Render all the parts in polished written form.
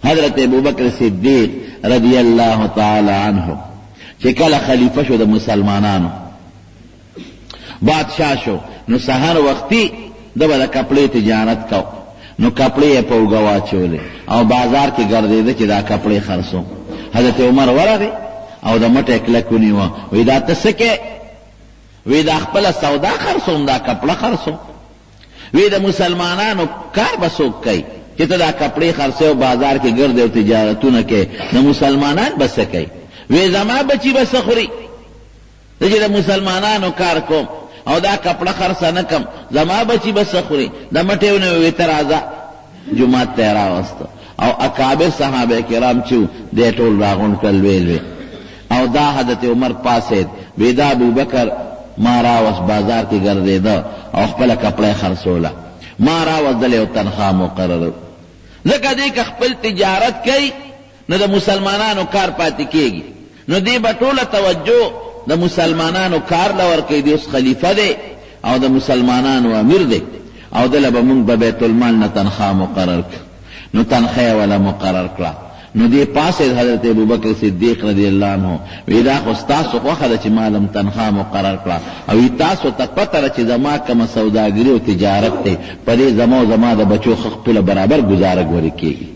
حضرت ابوبکر صدیق رضی الله تعالی عنه چې کله خلیفه شو د مسلمانانو، بادشاه شو، نو سهار وختي ده به د کپړې تجارت کاو، نو کپړې یې په اوږه واچولې او بازار کې ګرځېده چې دا کپړې خرڅوم. حضرت عمر ورغی او د مټه یې کلک ونیوه، وایي دا ته څه کوې؟ وایي دا خپله سودا خرڅوم، دا کپړه خرڅوم. وی د مسلمانانو کار به څوک کوي چې ته دا کپړې خرڅوې او بازار کې ګرځې او تجارتونه کوې، نو مسلمانان به څه کوي؟ وی زما بچي به څه خوري؟ زه چې د مسلمانانو کار کوم او دا کپړه خرڅه نه کړم، زما بچي به څه خوري؟ د مټې ونیوه، وی ته راځه. جومات ته یې راوسته او اکابر صحابه کرام چې وو، دی ټول راغونډ کړل، لوی لوی او دا حضرت عمر پاڅېد، وی دا ابوبکر ما راوست، بازار کې ګرځېده او خپله کپړه یې خرڅوله، ما راوست، ده له یو تنخوا مقرره ځکه دی که خپل تجارت کوي نو د مسلمانانو کار پاتې کېږي، نو دی به ټوله توجه د مسلمانانو کار له ورکوي، دی اوس خلیفه دی او د مسلمانانو امیر دی او ده له به مونږ د بیت المال نه تنخوا مقرر کړو، نو تنخوا یې وله مقرر کړه، نو دی پاڅېد حضرت ابوبکر صدیق رضی الله عنه وی دا خو ستاسو خوښه ده چې ما له هم تنخوا مقرر کړه او وی تاسو ته پته ده چې زما کومه سوداګري او تجارت دی په دې زما او زما د بچو ښه خپله برابر ګزاره ګورې کېږي.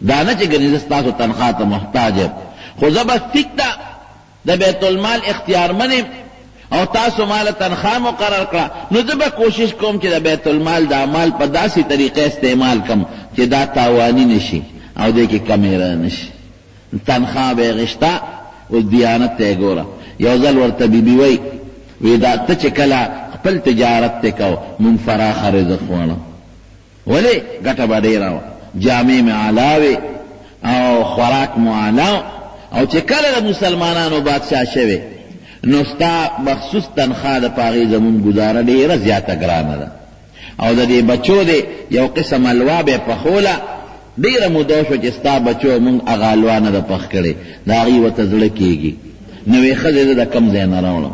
دا نه چې ګنې زه ستاسو تنخوا ته محتاج یم، خو زه بس ټیک ده د بیت المال اختیارمن یم او تاسو ما له تنخوا مقرر کړه، نو زه به کوشش کوم چې د بیت المال دا مال په داسې طریقه استعمال کړم چې دا تاواني نه شي او دې کې کمی را نه شي. تنخوا به یې غشته، اوس دیانت ته یې ګوره. یو ځل ورته بي بي وایي، وی دا ته چې کله خپل تجارت ته کو، مونږ فراخه رزق خوړه. ولې؟ ګټه به ډېره وه، جامې مې اعلی وې او خوراک مو اعلی و او چې کله د مسلمانانو بادشاه شوې نو ستا مخصوص تنخوا ده په هغې زمونږ ګزاره ډېره زیاته ګرانه ده او د دې بچو دې یو قسم حلوا به یې پخوله، ډېره موده وشوه چې ستا بچو مونږ هغه حلوا نه ده پخ کړې، د هغوی ورته زړه کېږي. نو وې ښځې زه د کوم ځای نه راوړم؟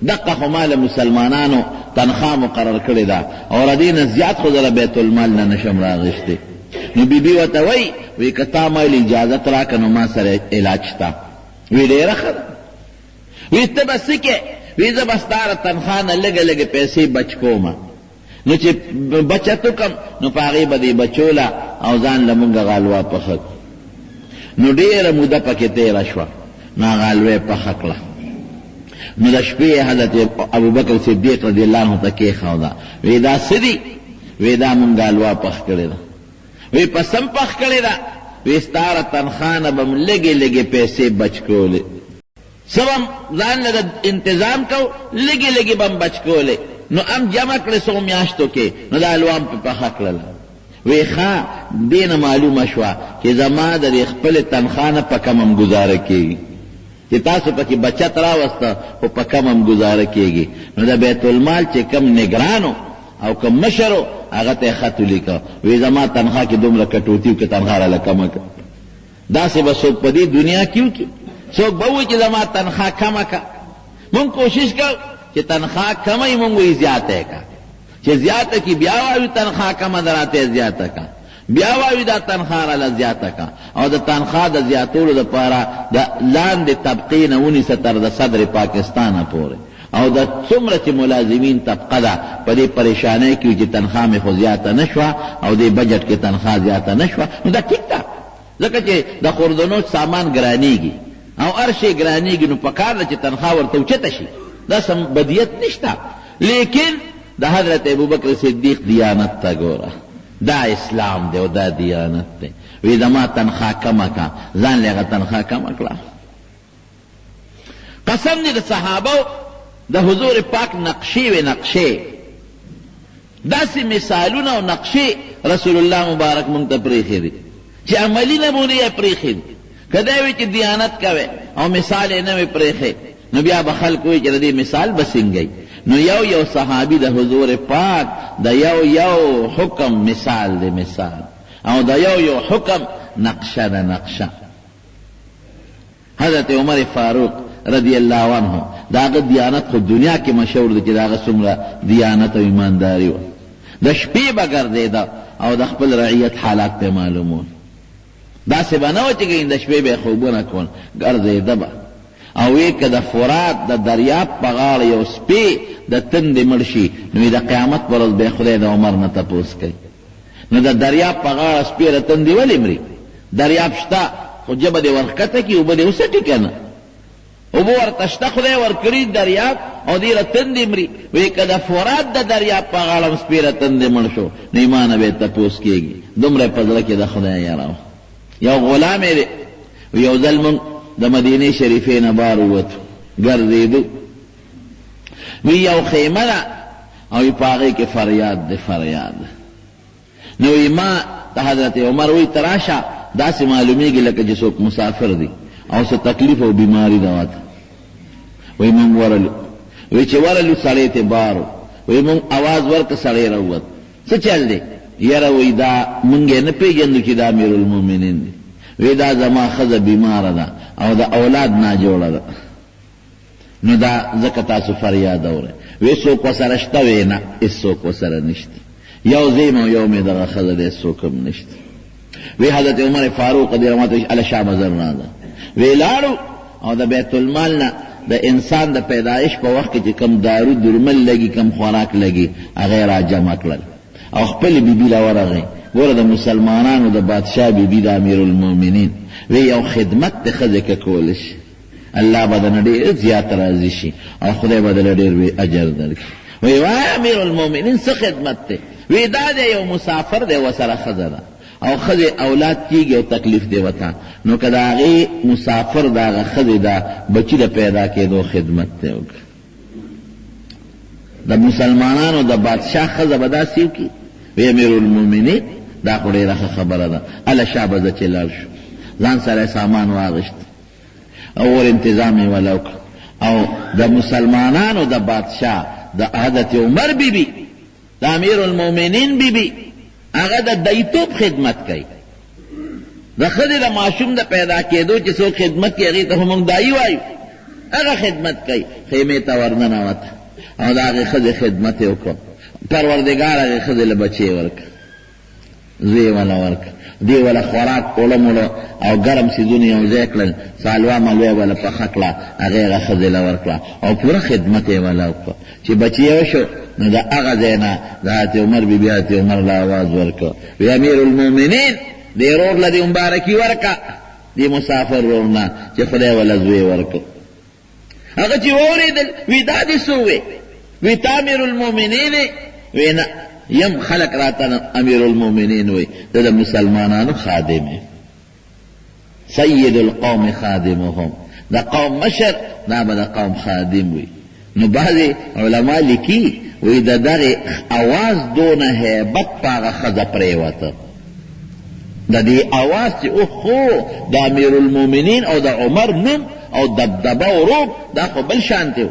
دقه خو ما له مسلمانانو تنخوا مقرر کړې ده او له دې نه زیات خو زه له بیت المال نه نشم راغشتی. نو بي بي ورته وایي، وایي که تا ما له اجازت راکړه نو ما سره علاج شته. وایي ډېره ښه ده. وایي ته به څه کوې؟ وایي زه به ستا له تنخوا نه لږې لږې پیسې بچ کوم. نو چې بچت وکړم نو په هغې به دې بچو له او ځان له مونږ هغه حلوا پخه کړو. نو ډېره موده پکې تېره شوه، نو هغه حلوا یې پخه کړه. نو د شپې یې حضرت ابوبکر صدیق رضی الله عنه ته کېښوده، وی دا څه دي؟ وی دا مونږ حلوا پخ کړې ده. وی په څه پخ کړې ده؟ وی ستا له تنخوا نه به م لږې لږې پیسې بچ کولې. څه به م ځان له د انتظام کو، لږې لږې به م بچ کولې، نو ام جمع کړې څو میاشتو کې، نو دا حلوا م پرې پخه کړله. وی ښه، دې نه معلومه شوه چې زما د دې خپلې تنخوا نه په کمه م ګزاره کېږي، چې تاسو پکې بچت راوسته خو په کمه م ګزاره کېږي. نو د بیت المال چې کوم نګران و او کوم مشر و، هغه ته یې خط ولیکه، وی زما تنخوا کې دومره کټوتي وکړه، تنخوا راله کمه کړه. داسې به څوک په دې دنیا کې وکړي؟ څوک به ووایي چې زما تنخوا کمه کړه؟ موږ کوشش کوو چې تنخوا کمه وي، موږ وایو زیاته یې کړه. چې زیاته کړي بیا وایو تنخوا کمه ده راته یې زیاته کړه، بیا وایو دا تنخوا راله زیاته کړه. او د تنخوا د زیاتولو لپاره د لاندې طبقې نه ونیسه تر د صدر پاکستانه پورې او د څومره چې ملازمین طبقه ده په دې پریشانۍ کې وي چې تنخوا مې خو زیاته نه شوه او دې بجټ کې تنخوا زیاته نه شوه، نو دا ټیک ده. ځکه چې د خوردنوش سامان ګرانیږي او هر شی ګرانیږي نو پکار ده چې تنخوا ورته اوچته شي، دا څه بدیت نشته. لیکن د حضرت ابوبکر صدیق دیانت ته ګوره، دا اسلام دی او دا دیانت دی. وی زما تنخوا کمه کړه، ځان له هغه تنخوا کمه کړه. قسم دی د صحابو د حضور پاک نقشې وې نقشې، داسې مثالونه او نقشې رسول الله مبارک مونږ ته پرېښې دي چې عملي نمونې یې پرېښې دي. که دی وي چې دیانت کوی او مثال یې نه وي پرېښی نو بیا به خلک وایي چې د دې مثال به څنګه وي. نو یو یو صحابي د حضور پاک د یو یو حکم مثال دی مثال، او د یو یو حکم نقشه ده نقشه. حضرت عمر فاروق رضی الله عنه د هغه دیانت خو دنیا کې مشهور دی چې د هغه څومره دیانت او ایمانداري وه. د شپې به ګرځېده او د خپل رعیت حالات به معلومول. داسې به نه وه چې ګنې د شپې به یې خوبونه کول، ګرځېده به. او وې که د فرات د دریاب په غاړه یو سپی د تندې مړ شي نو وې د قیامت په ورځ به خدای د عمر نه تپوس کوي. نو د دریاب په غاړه سپی د تندې ولې مري؟ دریاب شته خو ژبه دې ورښکته کړي اوبه دې وڅټي که نه؟ اوبه ورته شته خدای ورکړي دریاب او دی له تندې مري. وې که د فرات د دریاب په غاړه هم سپی له تندې مړ شو نو ایمانه به یې تپوس کېږي. دومره یې په زړه کې د خدای یره وه. یو غلام یې دی، یو ځل موږ د مدینې شریفې نه بار ووتو، ګرځېدو، وی یو خیمه ده او وی په هغې کې فریاد دی فریاد. نو وی ما ته حضرت عمر وی ته راشه، داسې معلومېږي لکه چې څوک مسافر دی او څه تکلیف او بیماري ده ورته. وی موږ ورلو، وی چې ورلو سړی ترې بار و، وی موږ اواز ورکړ، سړی راووت. څه چل دی؟ یره وایي دا مونږ یې نه پېژندو چې دا امیرالمومنین دی. وی دا زما ښځه بیماره ده او د اولاد ناجوړه ده نو دا ځکه تاسو فریاد اورئ. وی څوک ورسره شته؟ وی نه، هېڅوک ورسره نشته، یو زه یم او یو مې دغه ښځه ده، هېڅوک هم نشته. وی حضرت عمر فاروق رضی الله عنه هله شابه زر راځه. وی لاړو او د بیت المال نه د انسان د پیدایش په وخت کې چې کوم دارو درمل لګي، کوم خوراک لګي، هغه یې راجمع کړل او خپلې بیبي له ورغی. ګوره د مسلمانانو د بادشاه بیبي د امیرالمؤمنین، وی یو خدمت د ښځې که کول شي الله به درنه ډېر زیات راضي شي او خدای به درله ډېر لوی اجر درکړي. وی وایه امیرالمؤمنین څه خدمت دی؟ وی دا دی یو مسافر دی ورسره ښځه ده او ښځې اولاد کیږي او تکلیف دی وته، نو که د هغې مسافر د هغه ښځې د بچي د پیدا کېدو خدمت دی وکړه. د مسلمانانو د بادشاه ښځه به داسې وکړي؟ وی امیرالمؤمنین دا خو ډېره ښه خبره ده، هله شابه ځه چې لاړ شو. ځان سره یې سامان واخیست او ور انتظام یې ولا وکړ او د مسلمانانو د بادشاه د حضرت عمر بی بی د امیرالمؤمنین بی بی هغه د دایتوب خدمت کوي. د ښځې د ماشوم د پیدا کېدو چې څوک خدمت کوي هغې ته خو موږ دایي وایو، هغه خدمت کوي. خیمې ته ورننوته او د هغې ښځې خدمت یې وکړ. پروردګار هغې ښځې له بچی ورکړ، زوی یې وله ورکړ، دوی وله خوراک اوړه موړه او ګرم څیزونه یو ځای کړل، څه حلوا ملوا یې وله پخه کړه، هغه یې هغه ښځې له ورکړه او پوره خدمت یې وله وکړ. چې بچی یې وشو نو د هغه ځای نه د حضرت عمر بي بي حضرت عمر له اواز ورکړ، وی امیرالمؤمنین دې ورور له دې مبارکي ورکړه، دې مسافر ورور نه چې خدای وله زوی ورکړ. هغه چې واورېدل وی دا دې څه ووې؟ وی ته امیرالمؤمنین یې؟ وی نه یم، خلک راته امیرالمؤمنین وایي، زه د مسلمانانو خادم یم. سید القوم خادمهم، د قوم مشر دا به د قوم خادم وي. نو بعضې علما لیکي وایي د دغې اواز دونه هیبت په هغه ښځه پرېوته، د دې اواز چې اوخو د امیرالمؤمنین او د عمر نوم او دبدبه او روب دا خو بل شانتې و،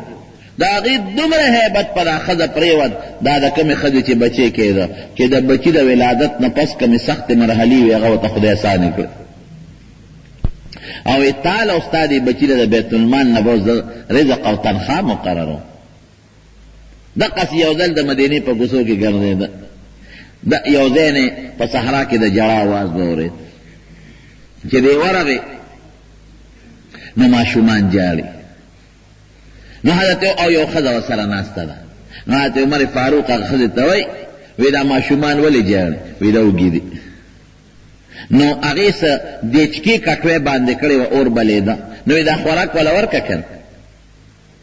د هغې دومره هیبت په دا ښځه پرېوت. دا د کومې ښځې چې بچی کېده، چې د بچي د ولادت نه پس کومې سختې مرحلې وې هغه ورته خدای اسانې کړې او وایي تا له او ستا دې بچي له د بیت المال نه به اوس زه رزق او تنخوا مقرروم. دقسې یو ځل د مدینې په کوڅو کې ګرځېده، د یو ځای نه په صحرا کې د ژړا اواز واورېد. چې دی ورغی نو ماشومان ژاړي، نو حضرت او یو ښځه ورسره ناسته ده. نو حضرت عمر فاروق هغه ښځې ته وایي، وایي دا ماشومان ولې ژاړي؟ وایي دا وږي دي. نو هغې څه دیچکې کټوی باندې کړې وه، اور بلېده، نو وایي دا خوراک وله ورکړه که نه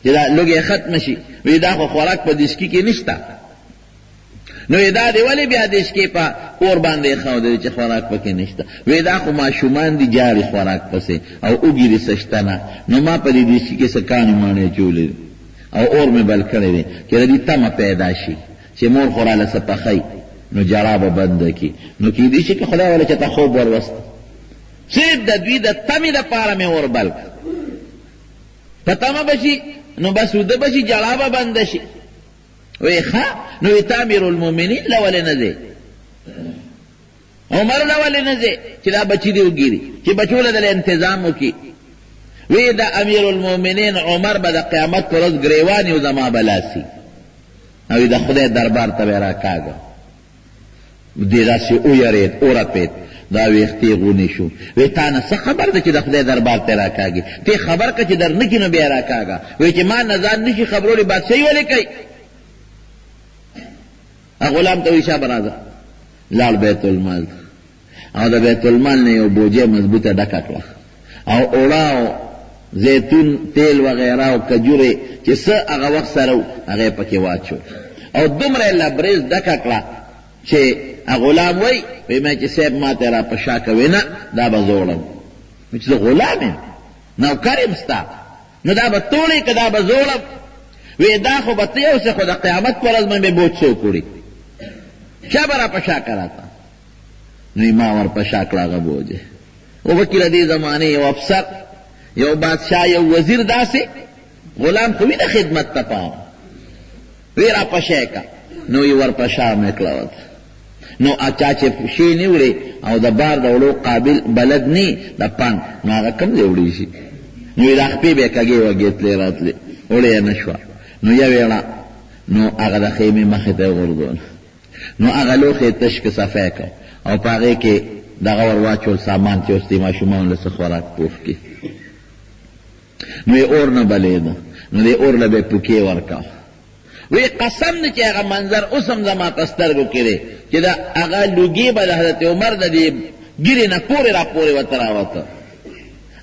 چې دا لوږه ختمه شي. وایي دا خو خوراک په دیچکي کې نشته. نو وایي دا دې ولې بیا دیچکې په اور باندې ایښودلې چې خوراک پکې نشته؟ وایي دا خو ماشومان دي ژاړي خوراک پسې او وږي دي څه شته نه، نو ما په دې دیچکي کې څه کاڼي ماڼي اچولي دي او اور مې بل کړی دی چې د دې تمه پیدا شي چې مور خو راله څه پخوي نو ژړا به بنده کړي. نو کېدای شي که خدای وله چېرته خوب وروسته صرف د دوی د تمې دپاره مې اور بل کړ، په تمه به شي نو بس وده به شي، ژړا به بنده شي. وی ښه نو وی ته امیرالمؤمنین له ولې نه ځې، عمر له ولې نه ځې چې دا بچي دې وګیري چې بچو له دله انتظام وکړي؟ وی د امیرالمؤمنین عمر به د قیامت پر ورځ ګریوان یو زما به لاسي او د خدای دربار ته به یې راکاږه. دی داسې ویرېد، ورپېد دا ویښتې غونې شو. وې تا نه څه خبر ده چې د خدای دربار ته راکاږي؟ ته خبر که چې در نه کړي نو بیا راکاږه. وې چې ما نه ځان نشي خبرولی بادشاهي ولې کوي؟ غلام ته وایي شابه راځه. لاړ بیت المال ته او د بیت المال نه یو بوجۍ مضبوطه ډکه کړه او اوړه او زیتون تیل وغیره او کجورې چې څه هغه وخت سره وو هغه یې پکې واچول او دومره یې لبریز ډکه کړه چې غلام وایي وایي ما چې صاحب ما ته را په شا کوي نه دا به زه وړم چې زه غلام یم نوکر یم ستا نو دا به ته وړې که دا به زه وړم؟ وې دا خو به ته یوسې خو د قیامت په ورځ به مې بوج څوک وړي؟ چا به را په شا که راته؟ نو ما ور په شا کړه هغه بوج. وکیله دې زمانې یو افسر، یو بادشاه، یو وزیر داسې غلام خو وي د خدمت لپاره. وی را په شا که، نو یې ور په شا مې کړه ورته. نو چا چې شی نه وړي او د بار د وړو قابل بلد نه د پنګ نو هغه کوم ځای وړی شي؟ نو یې دا خپې به یې کږې وږې تلې راتلې، وړی یې نه شوه. نو یوې ړه نو هغه د خیمې مخې ته یې وغورځوله. نو هغه لوښی یې تش کړ، صفا یې کړ او په هغې کې دغه ور واچول سامان چې اوس دې ماشومانو له څه خوراک پوخ کړي. نو یې اور نه بلېده، نو دې اور له به یې پوکې ورکاوه. وی قسم دی چې هغه منظر اوس هم زما په سترګو کې دی چې د هغه لوګي به د حضرت عمر د دې ږیرې نه پورې را پورې وته راوته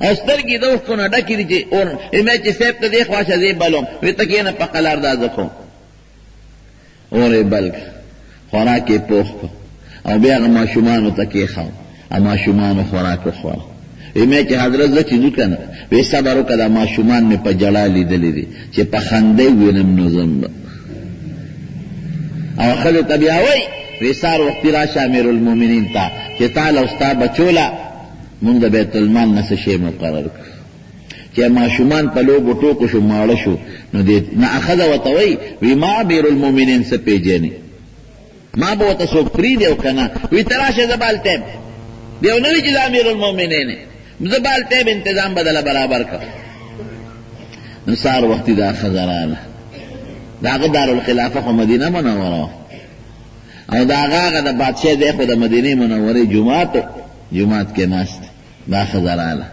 او سترګې د اوښکو نه ډکې دي چې اور مې چې صاحب ته دې خوا شه زه یې بلوم وی ته کښېنه په قلار دا زه کوم. اور یې بل کړ، خوراک یې پوخ کړ او بیا هغه ماشومانو ته کېښاوه او ماشومانو خوراک وخوړ. وی مې چې حضرت زه چې ځو که نه، وی صبر وکړه دا ماشومان مې په ژړا لیدلي دي چې په خندا یې ووینم نو ځم به. او ښځې ته بیا وایي وی سهار وختي راشه امیرالمؤمنین ته چې تا له او ستا بچو له مونږ د بیت المال نه څه شی مقرر کړو. چې ماشومان په لوبو ټوکو شو ماړه شو نو دې نه ښځه ورته وایي وي ما امیرالمؤمنین څه پېژنې ما به ورته څوک پرېږدي او که نه وي ته راشه زه به هلته یم دی نه وي چې زه امیرالمؤمنین یم زه به هلته یم انتظام به دله برابر کړم. نو سهار وختي دا ښځه راغله د هغه دارالخلافه خو مدینه منوره وه او د هغه هغه د بادشاه ځای خو د مدینې منورې جومات جومات کې ناست دا ښځه راله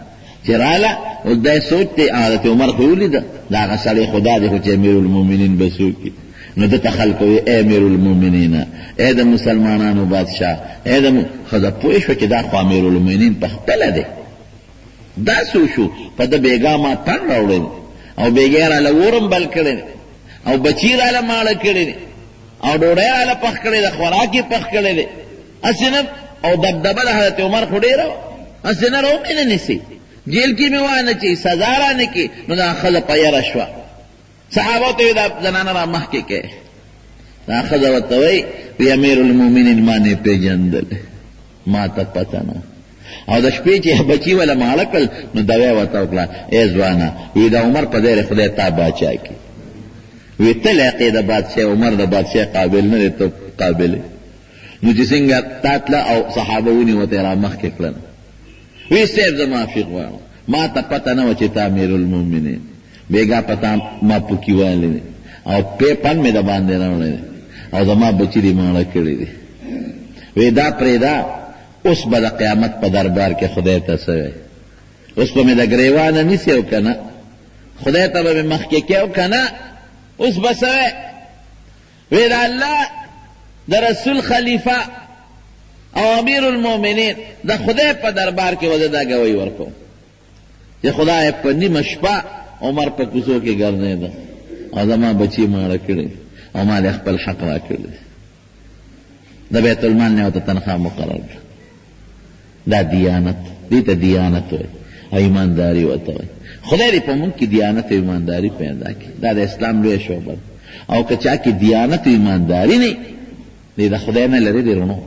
چې راله اوس دی سوچ دی حضرت عمر خو یې ولیده دا هغه سړی خو دا دی خو چې امیرالمؤمنین به څوک وي نو ده ته خلکو وایي ای امیرالمؤمنینه ای د مسلمانانو بادشاه ای د ښځه پوه شوه چې دا خو امیرالمؤمنین په خپله دی. دا څه وشو په ده بېګا ما پنډ راوړی دی او بېګا یې راله اور هم بل کړی دی او بچي یې راله ماړه کړي دي او ډوډۍ یې راله پخ کړې ده خوراک یې پخ کړی دی هسې نه او دبدبه د حضرت عمر خو ډېره وه هسې نه راومې نه نیسي جیل کې مې وانه چي سزا رانه کړي نو دا ښځه په یره شوه صحابو ته وایي دا زنانه را مخکې کړئ دا ښځه ورته وایي وی امیرالمؤمنین ما نه پېژندلی ما ته پته نه او د شپې چې بچي وله ماړه کړل نو دوا یې ورته وکړه ای ځوانه وی د عمر په ځای خدای تا باچا کړي وی ته لایق د بادشاه عمر د بادشاه قابل نه دی ته قابل نو چې څنګه تا تله او صحابه ونیوه ته یې رامخکې کړل وی صاحب زه معافي غواړم ما ته پته نه وه چې ته امیرالمؤمنین بېګا په تا ما پوکي وهلی دی او پې پن مې د باندې راوړی دی او زما بچي دې ماړه کړي دي وی دا پرېږده اوس به د قیامت په دربار کې خدای ته څه وایې اوس به مې د ګرېوانه نیسې او که نه خدای ته به مې مخکې کې او که نه اوس به څه وایې وی د الله د رسول خلیفه او امیر المؤمنین د خدای په دربار کې به زه دا ګواهي ورکوم چې خدای په نیمه شپه عمر په کوڅو کې ګرځېده او زما بچي ماړه کړي او ما له خپل حق راکړی د بیت المال نه ورته تنخوا مقرر کړه. دا دیانت دې ته دیانت وایي او ایمانداري ورته وایي. خدای دې په موږ کې دیانت او ایمانداري پیدا کړي. دا د اسلام لویه شعبه ده او که چا کې دیانت او ایمانداري نه دی د خدای نه لرې دی رڼو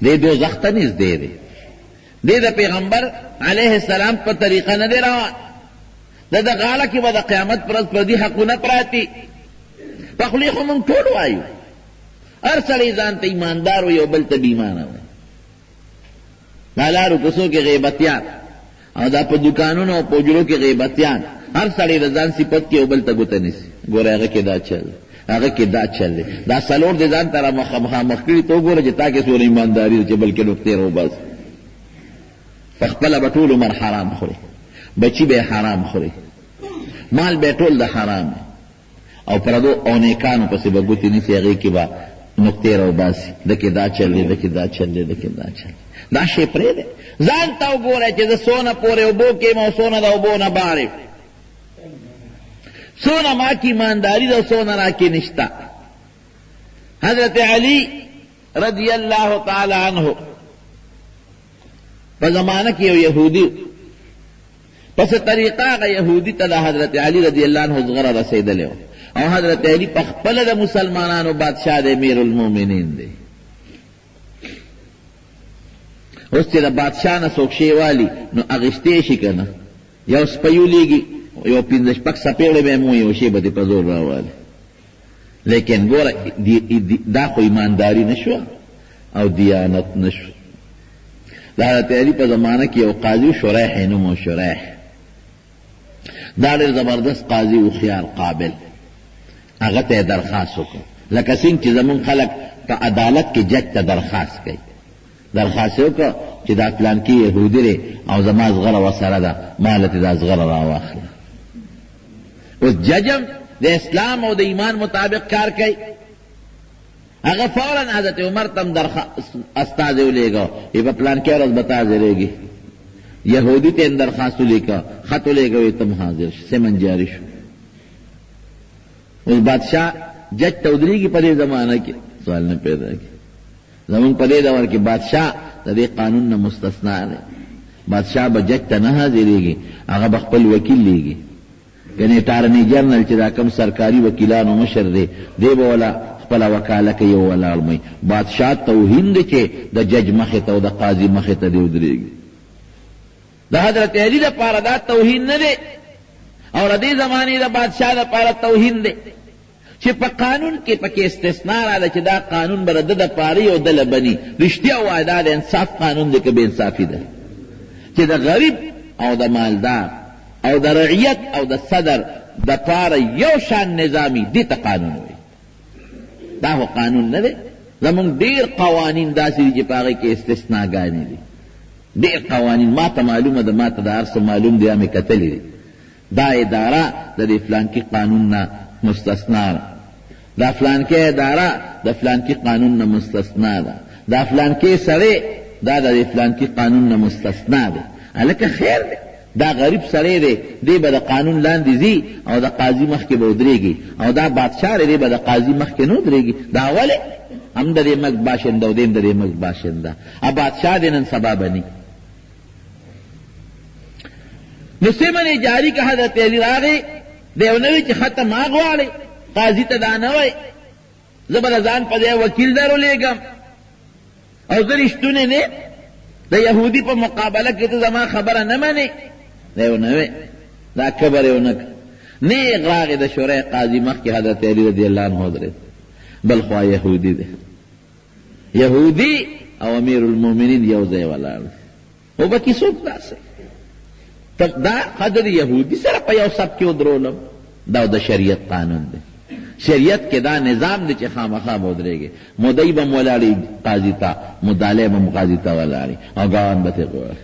دی دوزخ ته نږدې دی. دی د پیغمبر علیه السلام په طریقه نه دی روان. د ده غاړه کې به د قیامت پر ورځ پردي حقونه پراته دي. په خولې خو موږ ټول وایو، هر سړی ځان ته ایماندار وایي او بل ته بې ایمانه وایي. دا لارو کوڅو کې غیبتیان او دا په دوکانونو او په حجرو کې غیبتیان، هر سړی د ځان صفت کوي او بل ته ګوته نیسي، ګوره هغه کې دا چل دی. هغه کې دا چل دی. دا څلور دې ځان ته را مخامخ کړي، ته وګوره چې تا کې څومره ایمانداري ده چې بل کې نقطې راوباسي. په خپله به ټول عمر حرام خوري، بچي به یې حرام خوري، مال به یې ټول د حرام وي، او پردو او نیکانو پسې به ګوتې نیسي، هغې کې به نقطې راوباسي، ده کې دا چل دی، ده کې دا چل دی، ده کې دا چل دی. دا شی پرېږدی، ځان ته وګوره چې زه څونه پورې اوبو کې یم او څونه د اوبو نه بار یم، څونه ما کې ایمانداري ده او څونه راکې نشته. حضرت علی رضی الله تعالی عنه په زمانه کې یو یهودي په څه طریقه هغه یهودي ته د حضرت علی رضی الله عنه زغره رسېدلی و، او حضرت علی په خپله د مسلمانانو بادشاه دی، امیر المؤمنین دی. اوس چې د بادشاه نه څوک شی والي نو اخیستی شي که نه؟ یو سپی ولیږي، یو پنځه شپږ څپېړې به یې مو یو شی به ترې په زور راوالي. لیکن ګوره دا خو ایمانداري نه شوه او دیانت نه شو. د حضرت علي په زمانه کې یو قاضي و، شریح یې نوم و، شریح. دا ډېر زبردست قاضي، هوښیار، قابل. هغه ته یې درخواست وکړ، لکه څنګه چې زموږ خلک په عدالت کې جج ته درخواست کوي. درخواست یې وکړ چې دا فلانکی یهودي دی او زما زغره ورسره ده، ما له ترې دا زغره راواخله. اوس جج هم د اسلام او د ایمان مطابق کار کوي. هغه فورا حضرت عمر ته هم استازی ولېږه، وایي په پلانکې ورځ به ته حاضرېږې. یهودي ته یې هم درخواست ولیکه، خط ولېږه، وایي ته هم حاضر شه. سمن جاري شو. اوس بادشاه جج ته ودرېږي په دې زمانه کې سوال نه پیدا کېږي. زموږ په دې دور کې بادشاه د دې قانون نه مستثنا دی. بادشاه به جج ته نه حاضرېږي، هغه به خپل وکیل لېږي. ګنې اټارني جنرل چې دا کوم سرکاري وکیلانو مشر دی، دی به ولا خپله وکاله کوي او ولاړ مي. بادشاه توهین دی چې د جج مخې ته او د قاضي مخې ته دې ودرېږي. د حضرت علي لپاره دا توهین نه دی او د دې زمانې د بادشاه لپاره توهین دی چې په قانون کې پکې استثنا راغله چې دا قانون به د ده دپاره وي او ده له به ني. رښتیا ووایه، دا د انصاف قانون دی که بې انصافي ده چې د غریب او د مالدار او د رعیت او د صدر دپاره یو شان نظام وي، دې ته قانون وایي. دا خو قانون نه دی. زموږ ډېر قوانین داسې دي چې په هغې کې استثناګانې دي. ډېر قوانین ما ته معلومه ده، ما ته د هر څه معلوم دی، مې کتلي دي. دا اداره د دې فلانکي قانون نه مستثنا ده، دا فلانکې اداره د فلانکي قانون نه مستثنا ده، دا فلانکې سړی دا د دې فلانکي قانون نه مستثنا دی. هلکه خیر دی، دا غریب سړی دی، دی به د قانون لاندې ځي او د قاضي مخکې به ودرېږي، او دا بادشاه دی، دی به د قاضي مخکې نه ودرېږي. دا ولې؟ هم د دې ملک باشنده او دی هم د دې ملک باشنده، بادشاه دی نن سبا به نی. نو سمن یې جاري که حضرت علي راغی، دی ونه وي چې ختم ما غواړي، قاضي ته دا نه وایي زه به د ځان په ځای وکیل در ولېږم او زه رښتونی نه د یهودي په مقابله کې ته زما خبره نه منې. دی ونه وی، دا کبر یې ونه کړ. نېغ راغی د شورای قاضي مخکې حضرت علي رضی الله عنه ودرېد، بل خوا یهودي دی، یهودي او امیر المؤمنین یو ځای ولاړ دي. او به کې څوک داسې ته دا قدر یهودي سره په یو صف کې ودرولم؟ دا د شریعت قانون دی. شریعت کې دا نظام دی چې خامخا به ودرېږي. مدعي به هم ولاړي قاضي ته، مدعي به هم قاضي ته ولاړي او ګوان به ترې غواړي.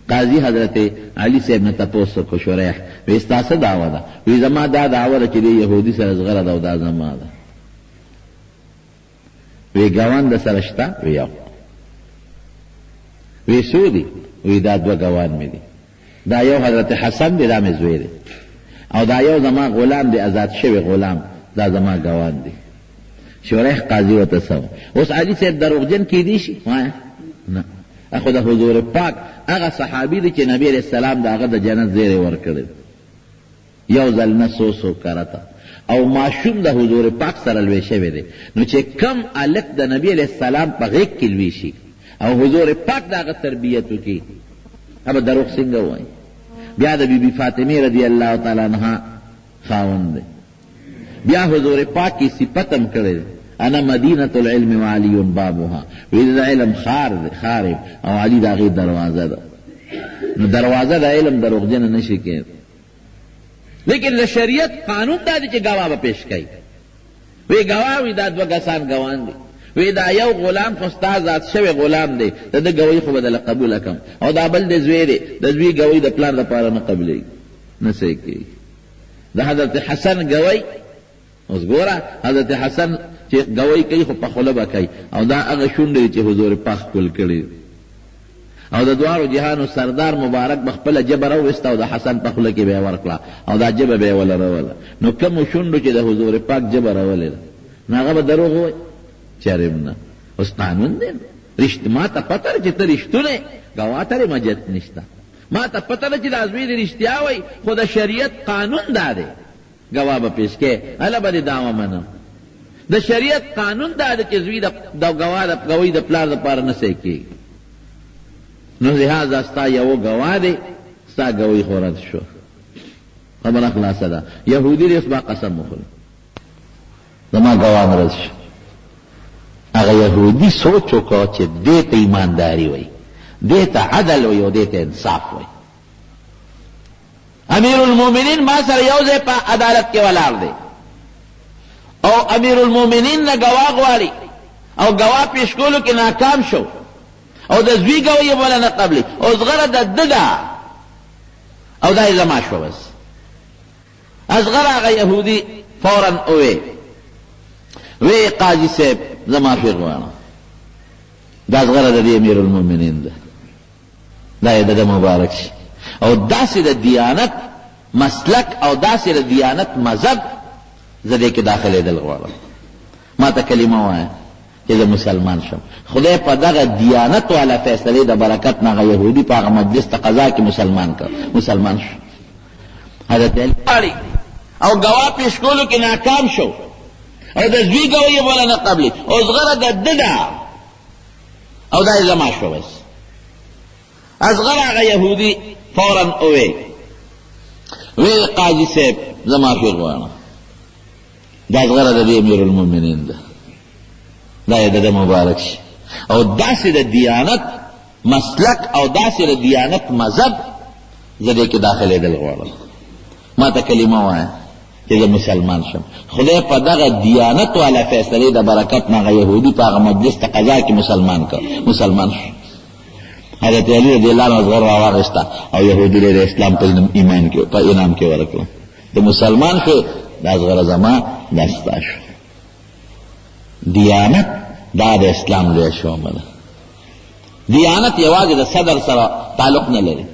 قاضي حضرت علي صاحب نه تپوس وکړو، شریح، وایي ستا څه دعوه ده؟ وایي زما دا دعوه ده چې دې یهودي سره زغره ده او دا زما ده. وی ګوان د سره شته؟ وی یو. وی څو دي؟ وی دا دوه ګوان مې دي، دا یو حضرت حسن دی، دا مې زوی دی، او دا یو زما غلام دی، ازاد شوی غلام، دا زما ګوان دی. شریح قاضي ورته څه اوس علي صاحب دروغجن کېدی شي؟ وایه نه، خو د حضور پاک هغه صحابي دی چې نبي علیه السلام د هغه د جنت زیری ورکړی. یو ځل نه څو څو کرته او ماشوم د حضور پاک سره لوی شوی دی، نو چې کوم هلک د نبي علیه السلام په غېږ کې لوی شي او حضور پاک د هغه تربیت وکړي، هغه به دروغ څنګه ووایي؟ بیا د بي بي فاطمې رضی الله تعالی عنها خاوند دی، بیا حضور پاک یې صفت هم کړی دی، انا مدینة العلم وعلی بابها، وایي زه د علم ښار ښار یم او علي د هغې دروازه ده. نو دروازه د علم دروغجنه نه شي کېدی. لیکن د شریعت قانون دا دی چې ګواه به پیش کوي. وی ګواه وي دا دوه کسان ګوان دي. وی دا یو غلام خو ستا ازاد شوی غلام دی، د ده ګوهي خو به درله قبوله کړم، او دا بل دې زوی دی، د زوی ګوهي د پلار لپاره نه قبلېږي، نه صحیح کېږي. د حضرت حسن ګوهي اوس ګوره، حضرت حسن چې ګوهي کوي خو په خوله به کوي، او دا هغه شونډې دي چې حضور پاک ښکل کړي دي، او د دواړو جهانو سردار مبارک به خپله ژبه راوویسته او د حسن په خوله کې به یې ورکړه او دا ژبه به یې ولروله. نو کومو شونډو چې د حضور پاک ژبه راولې ده، نو هغه به دروغ ووایي؟ چېرې هم نه. اوس قانون دی نو. ما ته پته ده چې ته رښتونی ګواه ته دې مجت نشته. ما ته پته ده چې دا زوی دې رښتیا وایي، خو د شریعت قانون دا دی، ګواه به پېش کړې، هله به دې دعوه منم. د شریعت قانون دا دی چې زوی د ګواه د ګوهي د پلار لپاره نه صحیح کېږي. نو لهذا ستا یو ګواه دی، ستا ګوهي خو رد شوه، خبره خلاصه ده. یهودي دې اوس ما قسم وخوري، زما ګواه هم رد شو. هغه یهودي سوچ وکړ چې دې ته ایمانداري وایي، دې ته عدل وایي او دې ته انصاف وایي. امیر المؤمنین ما سره یو ځای په عدالت کې ولاړ دی او امیر المؤمنین نه ګواه غواړي او ګواه پیش کولو کې ناکام شو او د زوی ګواه یې ولا نه قبلې او زغره د ده ده او دا یې زما شوه بس. اصغر هغه یهودي فورا ووی، وی قاضي صاحب زه معافي غواړم، دا زغره د دې امیرالمؤمنین ده، دا یې د ده مبارک شي. او داسې د دیانت مسلک او داسې د دیانت مذهب زه دې کې داخلېدل غواړم، ما ته کلمه وایه چې زه مسلمان شم. خدای په دغه دیانت والا فیصلې د برکت نه هغه یهودي په هغه مجلس ته قضا کې مسلمان کړ، مسلمان شو. حضرت علی غواړي او ګواه پیش کولو کې ناکام شو او د زوی ګواه یې ولا نه قبلې او زغره د ده ده او دا یې زما شوه بس. اصغر هغه یهودي فورا ووی، وی قاضي صاحب زه معافي غواړم، دا زغره د دې امیرالمؤمنین ده، دا یې د ده مبارک شي. او داسې د دیانت مسلک او داسې د دیانت مذهب زه دې کې داخلېدل غواړم، ما ته کلمه وایه چې زه مسلمان شم. خدای په دغه دیانت والا فیصلې د برکت نه هغه یهودي په هغه مجلس ته قضا کې مسلمان کړ، مسلمان شو. حضرت علی رضی الله عنه زغر راواغسته او یهودي له اسلام په ایمان کې په انعام کې ورکړه. ته مسلمان شو، دا زغره زما دا ستا شو. دیانت دا د اسلام لویه شعبه ده. دیانت یوازې د صدر سره تعلق نه لري.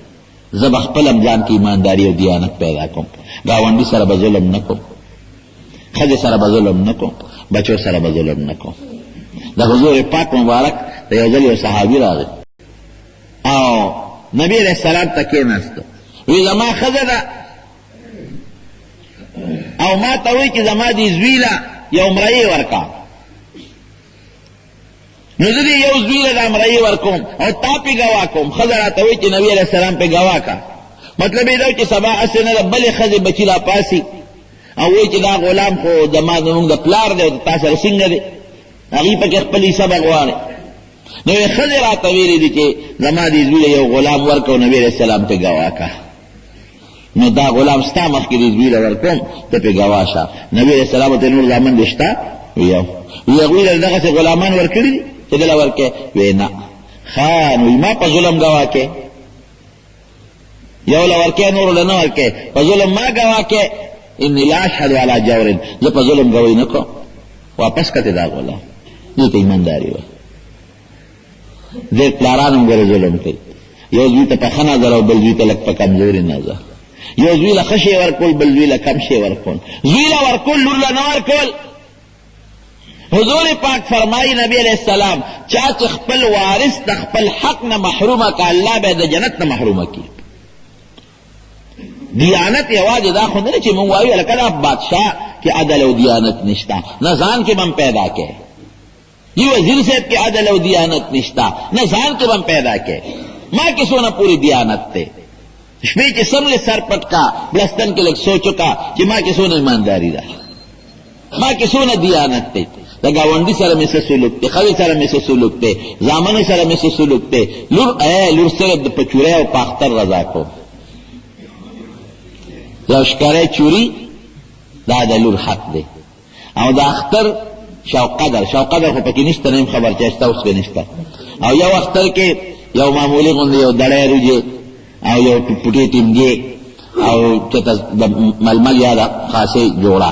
زه به خپل هم ځان کې ایمانداري او دیانت پیدا کوم، ګاونډي سره به ظلم نه کوم، ښځې سره به ظلم نه کوم، بچو سره به ظلم نه کوم. د حضور پاک مبارک ته یو ځل یو صحابي راغی او نبی علیه السلام ته کېناستو، وی زما ښځه ده او ما ته وایي چې زما دې زوی له یو مرۍ ورکړه، نو زه دې یو زوی له دا مرۍ ورکوم او تا پې ګواه کوم. ښځه راته وایي چې نبی علیه السلام پې ګواه کړه. مطلب یې دا چې سبا هسې نه د بلې ښځې بچي راپاڅي او وایي چې دا غلام خو زما زموږ د پلار دی او د تا سره څنګه دی، هغوی پکې خپل حصه به غواړي. نو یې ښځې راته ویلي دي چې زما دې زوی له یو غلام ورکړه او نبی علیه السلام پې ګواه کړه. نو دا غلام ستا مخکې دې زوی له ورکوم، ته پې ګواه شه. نبی علیه السلام ورته نور زامن دې شته؟ وی یو. وی هغوی له دغسې غلامان ورکړي دي چې دله ورکړې؟ وی نه. ښه نو ما په ظلم ګواه کړې، یو له ورکې نورو له نه ورکې، په ظلم ما ګواه کړې. انی لا اشهد علی جور، زه په ظلم ګواهي نه کوم. واپس کړه دا غلام. دې ته ایمانداري وه. ډېر پلاران هم ګوره ظلم کوي، یو زوی ته په ښه نظر او بل زوی ته لږ په کمزوري نظر، یو زوی له ښه شی ورکول بل زوی له کم شی ورکول، زوی له ورکول لور له نه ورکول. حضور پاک فرمایي نبی علیه السلام، چا چې خپل وارث د خپل حق نه محرومه که الله به د جنت نه محرومه کړي. دیانت یوازې دا خو نه ده چې موږ وایو لکه دا بادشاه کې عدل او دیانت نشته، نه ځان کې به هم پیدا کړي. دی وزیر صاحب کې عدل او دیانت نشته، نه ځان کې به هم پیدا کړي. ما کې څونه پورې دیانت دی، شپې چې سم له سر پټ کا بلستن کې لږ سوچ وکړه چې ما کې څونه ایمانداري ده، ما کې څونه دیانت دی، د ګاونډي سره مې څه سلوک دی، ښځې سره مې څه سلوک دی، زامنو سره مې څه سلوک دی، لور ای لور صرف د په چوری او په اختر رضا کوم، یو ښکری چوری دا د لور حق دی. او د اختر شوقدر، شوقدر خو پکې نشته، نه یم خبر چې شته اوس که نشته. او یو اختر کې یو معمولي غوندې یو دړی روجې او یو پټې ټینګې او چېرته د ململ یا د خاصې جوړه،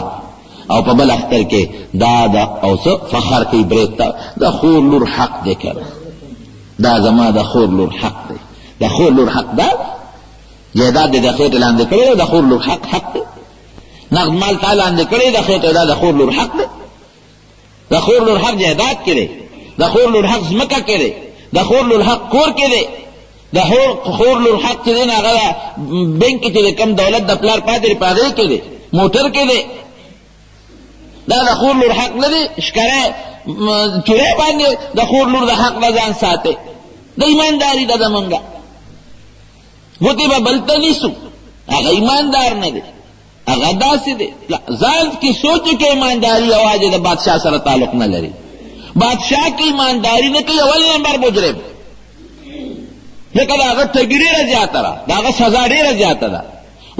او په بل اختر کې دا د او څه فخر کوي برېت ته، د خور لور حق دی که نه، دا زما د خور لور حق دی، د خور لور حق دا جایداد دې د خېټې لاندې کړی دی، د خور لور حق حق دی، نقد مال تا لاندې کړی د خېټې، دا د خور لور حق دی، د خور لور حق جایداد کې دی، د خور لور حق ځمکه کې دی، د خور لور حق کور کې دی، د خور لور حق چې دی نو هغه بینک کې چې د کوم دولت د پلار پاتې دی په هغې کې دی، موټر کې دی، دا د خور لور حق نه دی. ښکاره چورې باندې د خور لور د حق نه ځان ساتي، د ایمانداري ده زمونږه. ګوتې به بل ته نیسو، هغه ایماندار نه دی، هغه داسې دی. ځان کې سوچ کې ایمانداري یوازې د بادشاه سره تعلق نه لري. بادشاه کې ایمانداري نه کوي اول نمبر مجرم، ځکه د هغه ټګي ډېره زیاته ده، د هغه سزا ډېره زیاته ده.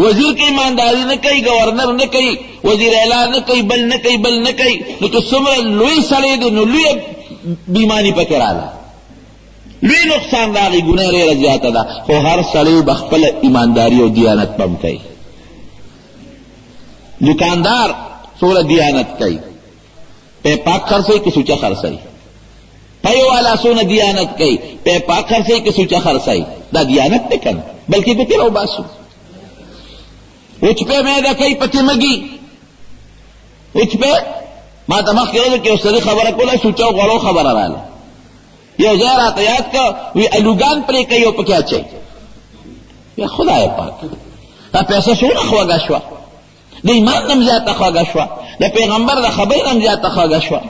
وزیر کې ایمانداري نه کوي، ګورنر نه کوي، وزیر اعلی نه کوي، بل نه کوي، بل نه کوي، نو چې څومره لوی سړی دی نو لویه بېماني پکې راله، لوی نقصان راغی، ګناه ډېره زیاته ده. خو هر سړی به خپله ایمانداري او دیانت پم کوي. دکاندار څومره دیانت کوي، پی پاک خرڅوي که سوچه خرڅوي؟ پی والا څونه دیانت کوي، پی پاک خرڅوي که سوچه خرڅوي؟ دا دیانت دی که نه؟ بلکې ګوتې راوباسو. وچ پی میده کوي پکې مږي، وچ پی. ما ته مخکې ورځو کې یو سړي خبره کوله، سوچه او غوړو خبره راله، یو ځای راته یاد کړ، وی الوګان پرې کوي او پکې اچوي. یا خدای پاک، دا پیسه څومره خوږه شوه، د ایمان نه هم زیاته خوږه شوه، د پیغمبر د خبرې نه هم زیاته خوږه شوه.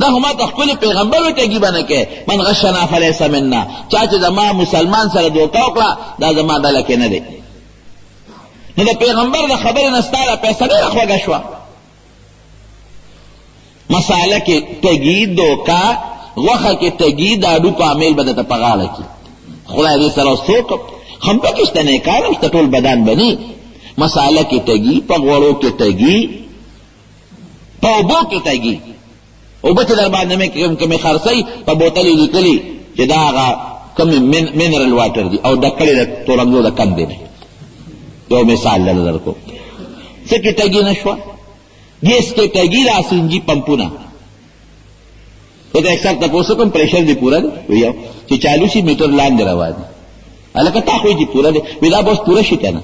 دا خو ما ته ښکلي پیغمبر وي، ټګي به نه کوې. من غشنا فلیس منا، چا چې زما مسلمان سره دوکه وکړه دا زما ډله کې نه دی. نو د پیغمبر د خبرې نه ستا دا پیسه ډېره خوږه شوه. مساله کې ټګي، دوکه، غوښه کې ټګي، د هډوکو امیل به درته په غاړه کړي. خدای دې سره اوس څوک هم پکې شته، نیکان هم شته، ټول بدان به ني. مساله کې ټګي، په غوړو کې ټګي، په اوبو کې ټګي. اوبه چې در باندې مې کومې خرڅوي په بوتل یې لیکلي چې دا هغه کومې منرل واټر دي او ډک کړی د تورنګو د کندې نه. یو مثال دله درکوم، څه کې ټګي نه شوه، ګیس کې ټګي، دا سینجي پمپونه. زه د اکثر تپوس وکړم پریشر دې پوره دی؟ وی یو چې چالو شي میټر لاندې روان دی. هلکه تا خو یې چې پوره دی، وی دا به اوس پوره شي که نه؟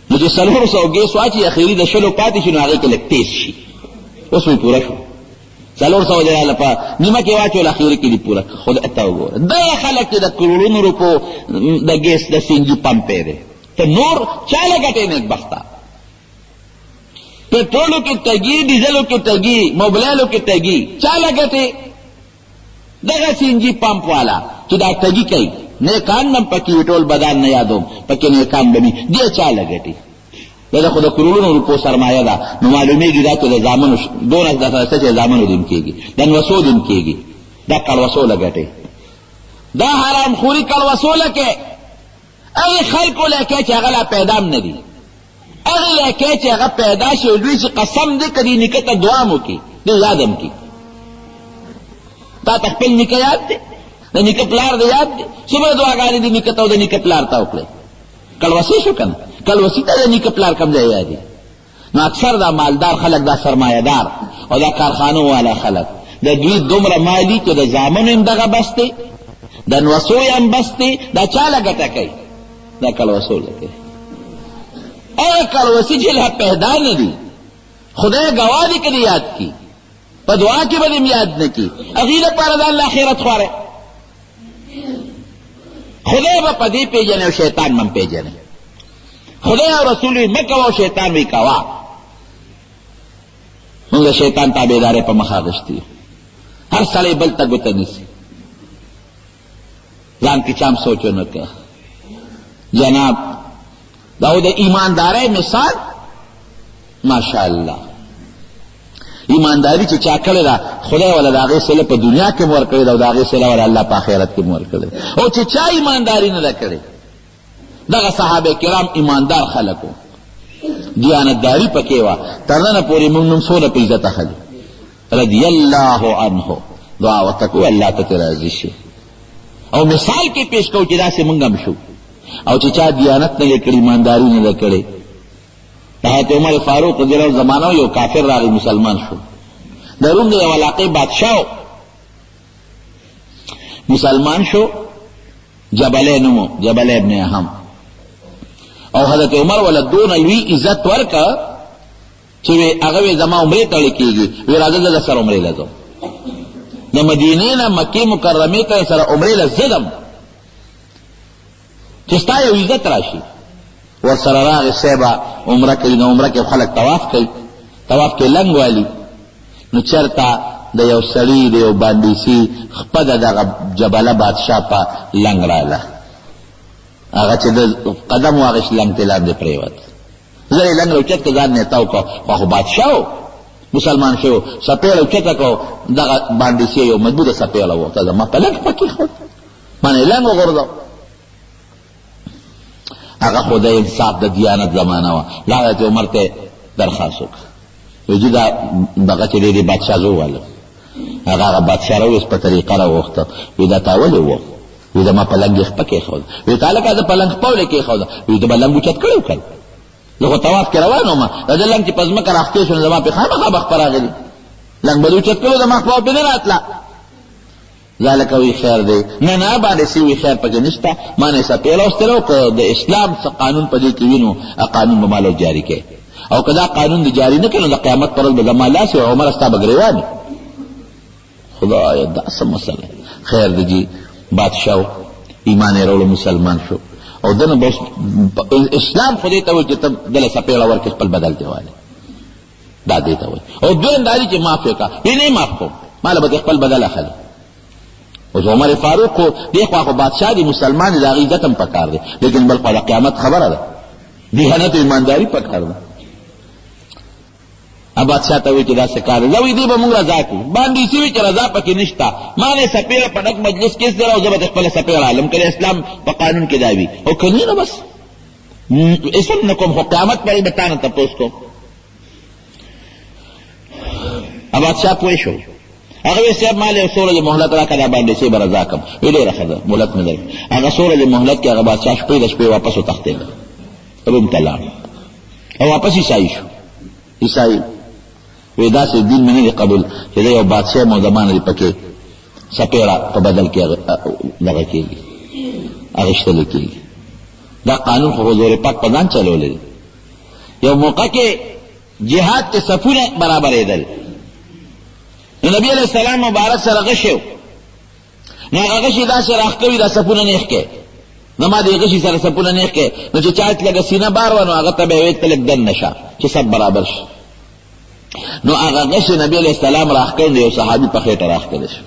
نو چې 400 ګیس واچي اخري د 20 پاتې شي نو هغې کې لږ تیز شي، اوس مې پوره شو. 400 دی راله په نیمه کې واچول، اخري کې دې پوره کړه. خدای ته وګوره دغه خلک چې د کروړونو روپو د ګیس د سینجي پمپ یې دی، ته نور چا له ګټې نېکبخته؟ پټرولو کې ټګي، ډیزلو کې ټګي، موبلایلو کې ټګي، چا له ګټې؟ دغه سینجي پمپ والا چې دا ټګي کوي، نیکان به هم پکې وي، ټول بدان نه یادوم، پکې نیکان به وي، دې چا له ګټې؟ دا خو د کروړونو روپو سرمایه ده. نو معلومېږي دا چې د زامنو دونه د څه چې زامنو دیم کېږي، د نوسو دیم کېږي، دا کړوسو له ګټې، دا حرامخوري کړوسو له کې، هغې خلکو له کې چې هغه لا پیدا هم نه دي، هغې له کې چې هغه پیدا شي او لوی شي، قسم دې که دې نیکه ته دعا هم وکړي، دې یاد هم کړي. تا ته خپل نیکه یاد دی؟ د نیکه پلار دې یاد دی؟ څومره دعاګانې دې نیکه ته او د نیکه پلار ته وکړې؟ کلوسې شو که نه؟ کلوسي ته د نیکه پلار کوم ځای یاد دی؟ نو اکثر دا مالدار خلک، دا سرمایه دار او دا کارخانو والا خلک، د دوی دومره مالي چې د زامنو هم دغه بس دی، د نوسو یې هم بس دی، دا چا له ګټه کوي؟ دا کلوسو له کوي. هغه کلوسي چې لا پیدا نه دي، خدای ګواه دی که دې یاد کړي، په دعا کې به دې هم یاد نه کړي، هغوی لپاره د الله خیرت خواره. خدای به په دې پېژني او شیطان به هم پېژني. خدای او رسول وي مه کوه او شیطان وي کوه. موږ د شیطان تابعدارۍ په مخه اخیستي، هر سړی بل ته ګوته نیسي، ځان کې چا هم سوچ ونه کړ. جناب دا د ایماندارۍ مثال، ماشاءالله ایمانداري چې چا کړې ده، خدای وله د هغې صله په دنیا کې هم ورکړې ده او د هغې صله وله الله په آخرت کې هم ورکړې ده. او چې چا ایمانداري نه ده کړې، دغه صحابه کرام ایماندار خلک وو. دیانتداري پکې وه. تر ننه پورې موږ نوم څونه په عزت اخلي. رضی الله عنه، دعا ورته کوو الله ته ترې راضي شي. او مثال کې پیش کوو چې داسې موږ هم شو. او چې چا دیانت نه دی کړی، ایمانداري نه ده کړې. د حضرت عمر فاروق رضی الله زمانه یو کافر راغی، مسلمان شو. د روم د یو علاقې بادشاه مسلمان شو، جبله نومو، جبله ابن اهم. او حضرت عمر ولا دونه لوی عزت ورکړ چې هغه وی زما عمرې ته کېږي، وی راځه زه سره عمرې له ځم. د مدینې نه مکې مکرمې ته سره عمرې له ځم چې ستا یو عزت راشي. ورسره راغی صاحبه عمره کوي، نو عمره کې خلک طواف کوي، طواف کې لنګ والي. نو چېرته د یو سړي د یو باندېسي خپه د دغه جبله بادشاه په لنګ راله، هغه چې د قدم واخیست لنګ ترې لاندې پرېوت. زه یې لنګ راوچت کړ، ځان مې تاو کړ، خو بادشاه و، مسلمان شوی، څپېړه اوچته کړو، دغه باندېسي یو مضبوطه څپېړه وه، ته زما په لنګ خپه کېښود، ما نه یې لنګ وغورځاوه. هغه خو د انصاف د دیانت زمانه وه. لاړه چې عمر ته درخواست وکړ، وایي جي دا دغه چې دی دې بادشاه زه ووالم. هغه هغه بادشاه راوویست، په طریقه راوغوښته، وایي دا تا ولې ووه؟ وایي زما په لنګ یې خپه کېښوده. وایي تا لکه زه په لنګ خپه ولې کېښوده؟ وایي ده به لنګ اوچت کړی و که نه، زه خو طواف کې روان وم، د ده لنګ چې په ځمکه راښکې شو نو زما پرې خامخا به خپه راغلي، لنګ به دې اوچت کړی و، زما خپه پرې نه راتله. ذلک وی خیر دی، نه نه باندې سی وی خیر پکې نشته، ما نه څپېړه واستله او که د اسلام څه قانون په دې کې وي نو قانون به ماله جاري کړي، او که دا قانون دې جاري نه کړي نو د قیامت پر ورځ به زما لاس او عمر ستا به ګرېوان. خدایه دا څه مسله؟ خیر دی جي، بادشاه ایمان یې راوړو، مسلمان شو. او دنه به اسلام خو دې ته وایي چې ته دله څپېړه ورکړې خپل بدل دې والې، دا دې ته وایي. او دویم دا دی چې معاف یې کړه، وایي نه یې معاف کوم، ما له به دې خپل بدل اخلي. اوس عمر فاروق خو دې خوا خو بادشاه دی، مسلمان دی، د هغه عزت هم پکار دی، لیکن بل خوا د قیامت خبره ده، دیانت او ایمانداري پکار ده. بادشاه ته وایي چې داسې کار دی، زه وایي دې به موږ رضا کړو، باندې سي وي چې رضا پکې نشته، ما نه څپېړه په ډک مجلس کې سره او زه به خپله څپېړه علم که د اسلام په قانون کې دا وي، او که نه نو بس اسم نه کوم، خو قیامت پورې به تا نه تپوس کوم. بادشاه پوه شو، هغه وایي صاحب ما له یو څو ورځې مهلت راکړه، دا باندې سي به رضا کړم. وایي ډېره ښه ده، مهلت مې درکړ. هغه څو ورځې مهلت کې هغه بادشاه شپې د شپې واپس وتښتېد، روم ته لاړ او واپس عیسایي شو. عیسایي وایي داسې دین مې نه دی قبول چې زه یو بادشاه یم او زما نه دې پکې څپېړه په بدل کې دغه کېږي، اخیستل کېږي. دا قانون خو حضور پاک په ځان چلولی دی. یو موقع کې جهاد کې صفونه برابرېدل، نو نبی علیه السلام مبارک سره غشی و، نو هغه غشی داسې راښکوي دا صفونه نیغ کړي، زما دې غشي سره صفونه نیغ کړي. نو چې چا لږه سینه بار وه نو هغه ته به یې ویل ته لږ دننه شه چې صف برابر شي. نو هغه غشی نبی علیه السلام راښکړ، نو یو صحابي په خېټه راښکلی شو،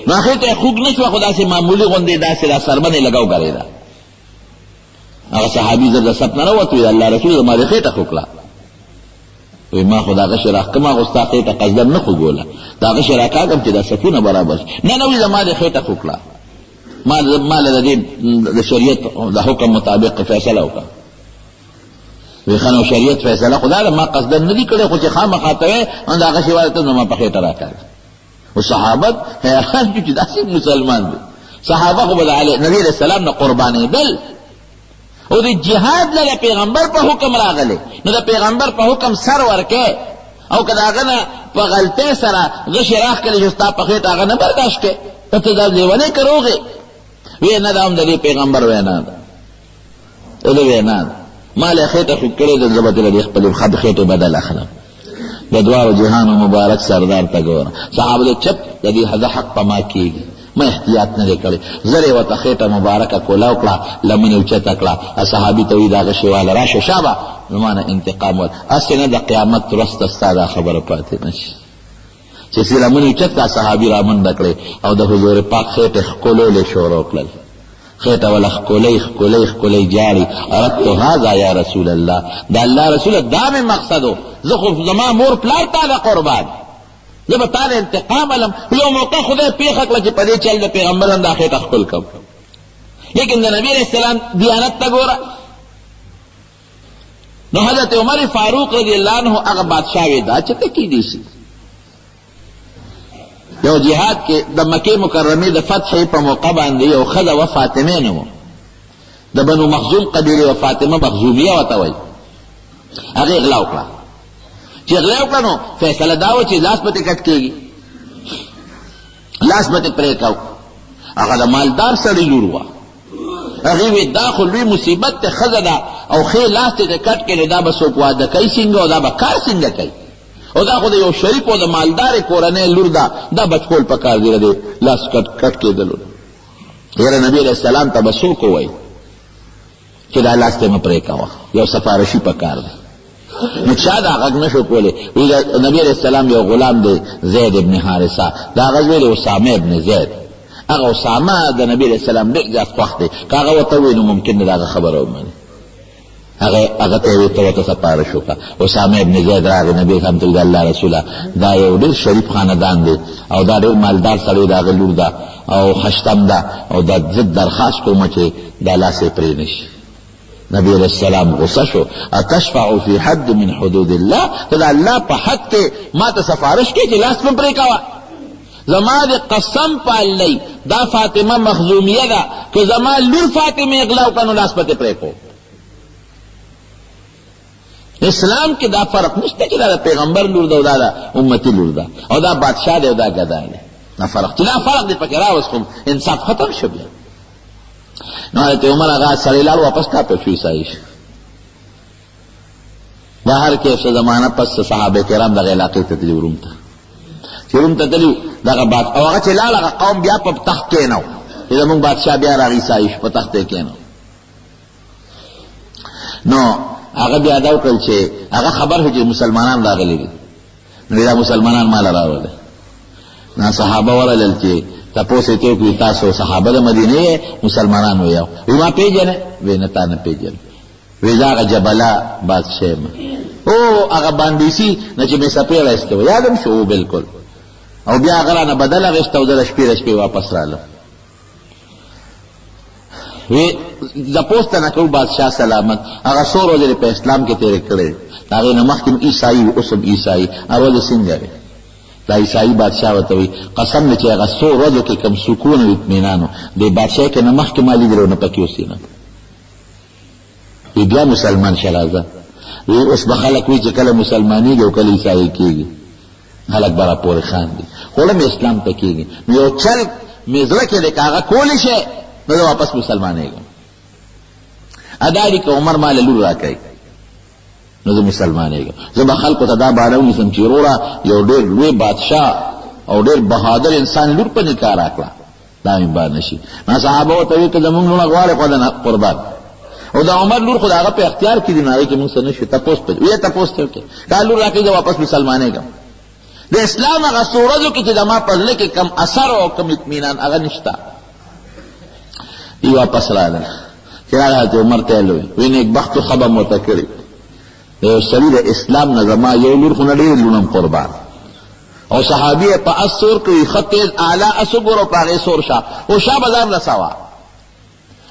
نو خېټه یې خوږ نه شوه، خو داسې معمولي غوندې داسې دا څرمن یې لږه وګرېده. هغه صحابي زه د صف نه راووت، وایي الله رسول زما دې خېټه خوږ کړه. وایي ما خو دا غشی راښکم، ما خو ستا خېټه قصداً نه خوږوله، دا غشی راکاږم چې دا صفونه برابر شي. نه نه، وایي زما دې خېټه خوږ کړه، ما له د دې د شریعت د حکم مطابق فیصله وکړه. وایي ښه نو شریعت فیصله خو دا ده، ما قصداً نه دي کړی، خو چې خامخا ته وایې نو دا غشی واله ته زما په خېټه راکاږه. او صحابه حیران شو چې داسې مسلمان دی. صحابه خو به د نبي علیه السلام نه قربانېدل، او د جهاد له پیغمبر په حکم راغلی، نو د پیغمبر په حکم سر ورکې، او که د هغه نه په غلطۍ سره غشی راښکلې چې ستا په خېټه هغه نه برداشت کړې، ته ته دا لېونی که روغ یې؟ ویې نه، دا هم د دې پیغمبر وینا ده، د ده وینا ده. ما له خېټه خوږ کړې ده، زه به ترې د خپلې خېټې بدل اخلم. د دواړو جهانو مبارک سردار ته ګوره، صحابه د چپ د دې د حق په ما کېږي، ما احتیاط نه دی کړی، زر یې ورته خېټه مبارکه کولاو کړه، لمن یې اوچته کړه، صحابي ته وایي دا غشي واله راشه شابه زما نه انتقام ور، هسې نه د قیامت ورځ ته ستا دا خبره پاتې نه شي. چې څه لمن یې اوچت کړه، صحابي رامنډه کړې او د حضور پاک خېټې ښکلول یې شروع کړل. خېټه وله ښکلئ ښکلئ ښکلئ جاړي، اردت هذا یا رسول الله، د الله رسوله دا مې مقصد و، زه خو زما مور پلار تا له قربان، زه به تا له انتقام علم. یو موقع خدای پېښه کړه چې په دې چل د پیغمبر هم دا خېټه ښکل کړم، لیکن د نبي علیه السلام دیانت ته ګوره. نو حضرت عمر فاروق رضی الله عنه هغه بادشاه وی دا چې ته کېدی شي. یو جهاد کې د مکې مکرمې د فتح په موقع باندې یو ښځه وه، فاطمې نوم، د بنو مخزوم قبیلې وه، فاطمه مخزومیه ورته وایي. هغې غلا وکړه. چې غلا وکړه نو فیصله دا وه چې لاس به ترې کټ کېږي، لاس به ترې پرې کاو. هغه د مالدار سړي لور وه. هغې وی دا خو لوی مصیبت دی، ښځه ده او ښې لاس ترې کټ کړي، نو دا به څوک واده کوي څنګه او دا به کار څنګه کوي؟ او دا خو د یو شریف او د مالدارې کورنۍ لور ده، دا بچ کول پکار دي د لاس کټ کټ کېدلو. یاره نبي علیه السلام ته به څوک ووایي چې دا لاس ته مه پرې کوه، یو سفارشي پکار دی. نو چا دا غږ نه شو کولی. وی نبی علیه السلام یو غلام دی زید ابن حارثه، د هغه زوی دی اسامه ابن زید. هغه اسامه د نبی علیه السلام ډېر زیات خوښ دی، که هغه ورته ووایي نو ممکن دی د هغه خبره ومني. هغه هغه ته یې وویل ته ورته سفارش وکړه. اسامه ابن زید راغی، نبی اسلام ته ویل د الله رسوله دا یو ډېر شریف خاندان دی او دا ډېر مالدار سړی د هغه لور ده او خشتم ده او دا زه درخواست کوم چې دا لاس یې پرې نه شي. نبی علیه السلام غصه شو، اتشفع فی حد من حدود الله، ته د الله په حد کې ما ته سفارش کوې چې لاس مه پرې کوه؟ زما د قسم په الله دا فاطمه مخزومیه ده، که زما لور فاطمې غلا وکړه نو لاس به ترې پرې کوم. اسلام کې دا فرق نشته چې دا د پیغمبر لور ده او دا د امتي لور ده او دا بادشاه دی او دا ګدا دی. دا فرق چې دا فرق دی پکې راوست خو انصاف ختم شو بیا. نو حضرت عمر هغه سړی لاړ واپس کاپه شو عیسایي شو. د هر کیف څه زمانه پس صحابه کرام دغه علاقې ته تللي، روم ته چې روم ته تللي دغه باد او هغه چې لاړ هغه قوم بیا په تخت کښېناو چې زموږ بادشاه بیا راغی عیسایي شو په تخت یې کښېناو. نو هغه بیا دا وکړل چې هغه خبر شو چې مسلمانان راغلي دي، نو دا مسلمانان مال راوړل. نو صحابه ورغلل چې تپوس یې ترې وکړي تاسو صحابه د مدینې یې مسلمانان ویاو؟ وی ما پېژنې؟ وی نه تا نه پېژنم. وی زه هغه جبله بادشاه یم او هغه باندېسي نه چې مې څپېړه ایستې وه یادم شو بلکل. او بیا هغه رانه بدل اخیسته او زه د شپې د شپې واپس رالم. وی تپوس ته نه کوو بادشاه سلامت هغه څو ورځې په اسلام کې تېرې کړې، د هغې نه مخکې هم عیسایي و اوس هم عیسایي، هغه ورځې څنګه وې؟ دا عیسایي بادشاه ورته وایي قسم دی چې هغه څو ورځو کې کوم سکون او اطمینان و دې بادشاهۍ کې نه مخکې ما لیدلی او نه پکې اوس یې نه. وی بیا مسلمان شه راځه. وی اوس به خلک وایي چې کله مسلمانېږي او کله عیسایي کېږي، خلک به راپورې خاندي، خو مې اسلام ته کېږي. نو یو چل مې زړه کې دی که هغه کولی شی نو زه واپس مسلمانېږم. ادا دي که عمر ما له لور راکوي نو زه مسلمانېږم. زه به خلکو ته دا بانه ونیسم چې وروره یو ډېر لوی بادشاه او ډېر بهادر انسان لور په نکاح راکړه، دا مې بانه شي. ما صحابه ورته ویل که زموږ لوڼه غواړې خو د قربان او د عمر لور خو د هغه په اختیار کې دي، نو هغې کې موږ څه نه شو. تپوس پرې ویې تپوس ترې وکړې که لور راکړي زه واپس مسلمانېږم. د اسلام هغه څو ورځو کې چې زما په زړه کې کوم اثر او کوم اطمینان هغه نشته. دی واپس راغله چې راغله حضرت عمر ته یې وویل، وی نېکبختو ښه به مو ورته کړي د یو سړي د اسلام نه زما یو لور خو نه ډېرې لوڼه هم قربان. او صحابي یې په اس سور کړي، ښه تېز اعلی اس وګوره په هغې سور شه او شا به ځان رسوه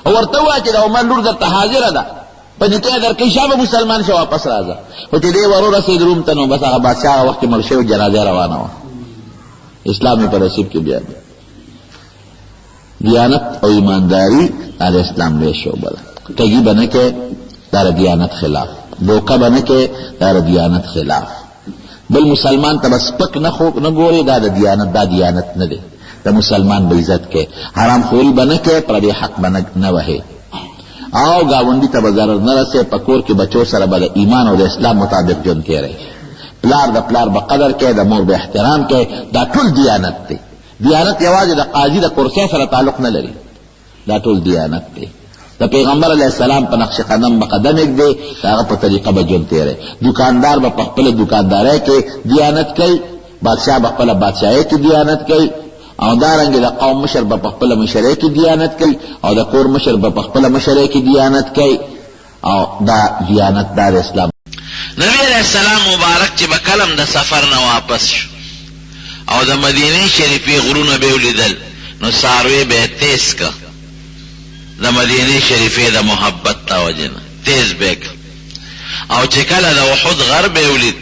او ورته ووایه چې د عمر لور درته حاضره ده په نکاح یې درکوي، شا به مسلمان شه واپس راځه. خو چې دی ور ورسېد روم ته نو بس هغه بادشاه هغه وخت کې مړ شوی، جنازه روانه وه. اسلام یې په نصیب کې بیا دی. دیانت او ایمانداری دا د اسلام لویه شعبه ده. ټګي به نه کوې دا د دیانت خلاف، دوکه به نه کوې دا د دیانت خلاف، بل مسلمان ته به سپک نه نه ګورې دا د دیانت دا دیانت نه دی. د مسلمان به عزت کوې، حرام خوري به نه کوې، پردی حق به نه وهې او ګاونډي ته به ضرر نه رسې، په کور کې بچو سره به د ایمان او د اسلام مطابق ژوند تېروې، پلار د پلار به قدر کوې، د مور به احترام کوې، دا ټول دیانت دی. دیانت یوازې د قاضي د کرسۍ سره تعلق نه لري، دا ټول دیانت دی. د پیغمبر علیه السلام په نقش قدم به قدم ږدې، د هغه په طریقه به ژوند تېروې. دوکاندار به په خپله دوکاندارۍ کې دیانت کوي، بادشاه به خپله بادشاهۍ کې دیانت کوي، او دارنګې د قوم مشر به په خپله مشرۍ کې دیانت کوي، او د کور مشر به په خپله مشرۍ کې دیانت کوي. او دا دیانت دا د اسلام. نبی علیه السلام مبارک چې به کله هم د سفر نه واپس شو او د مدینې شریفې غرونه به یې ولیدل نو څاروی به یې تېز کړ، د مدینې شریفې د محبت د وجې نه تېز به یې کړ. او چې کله د احد غر به یې ولید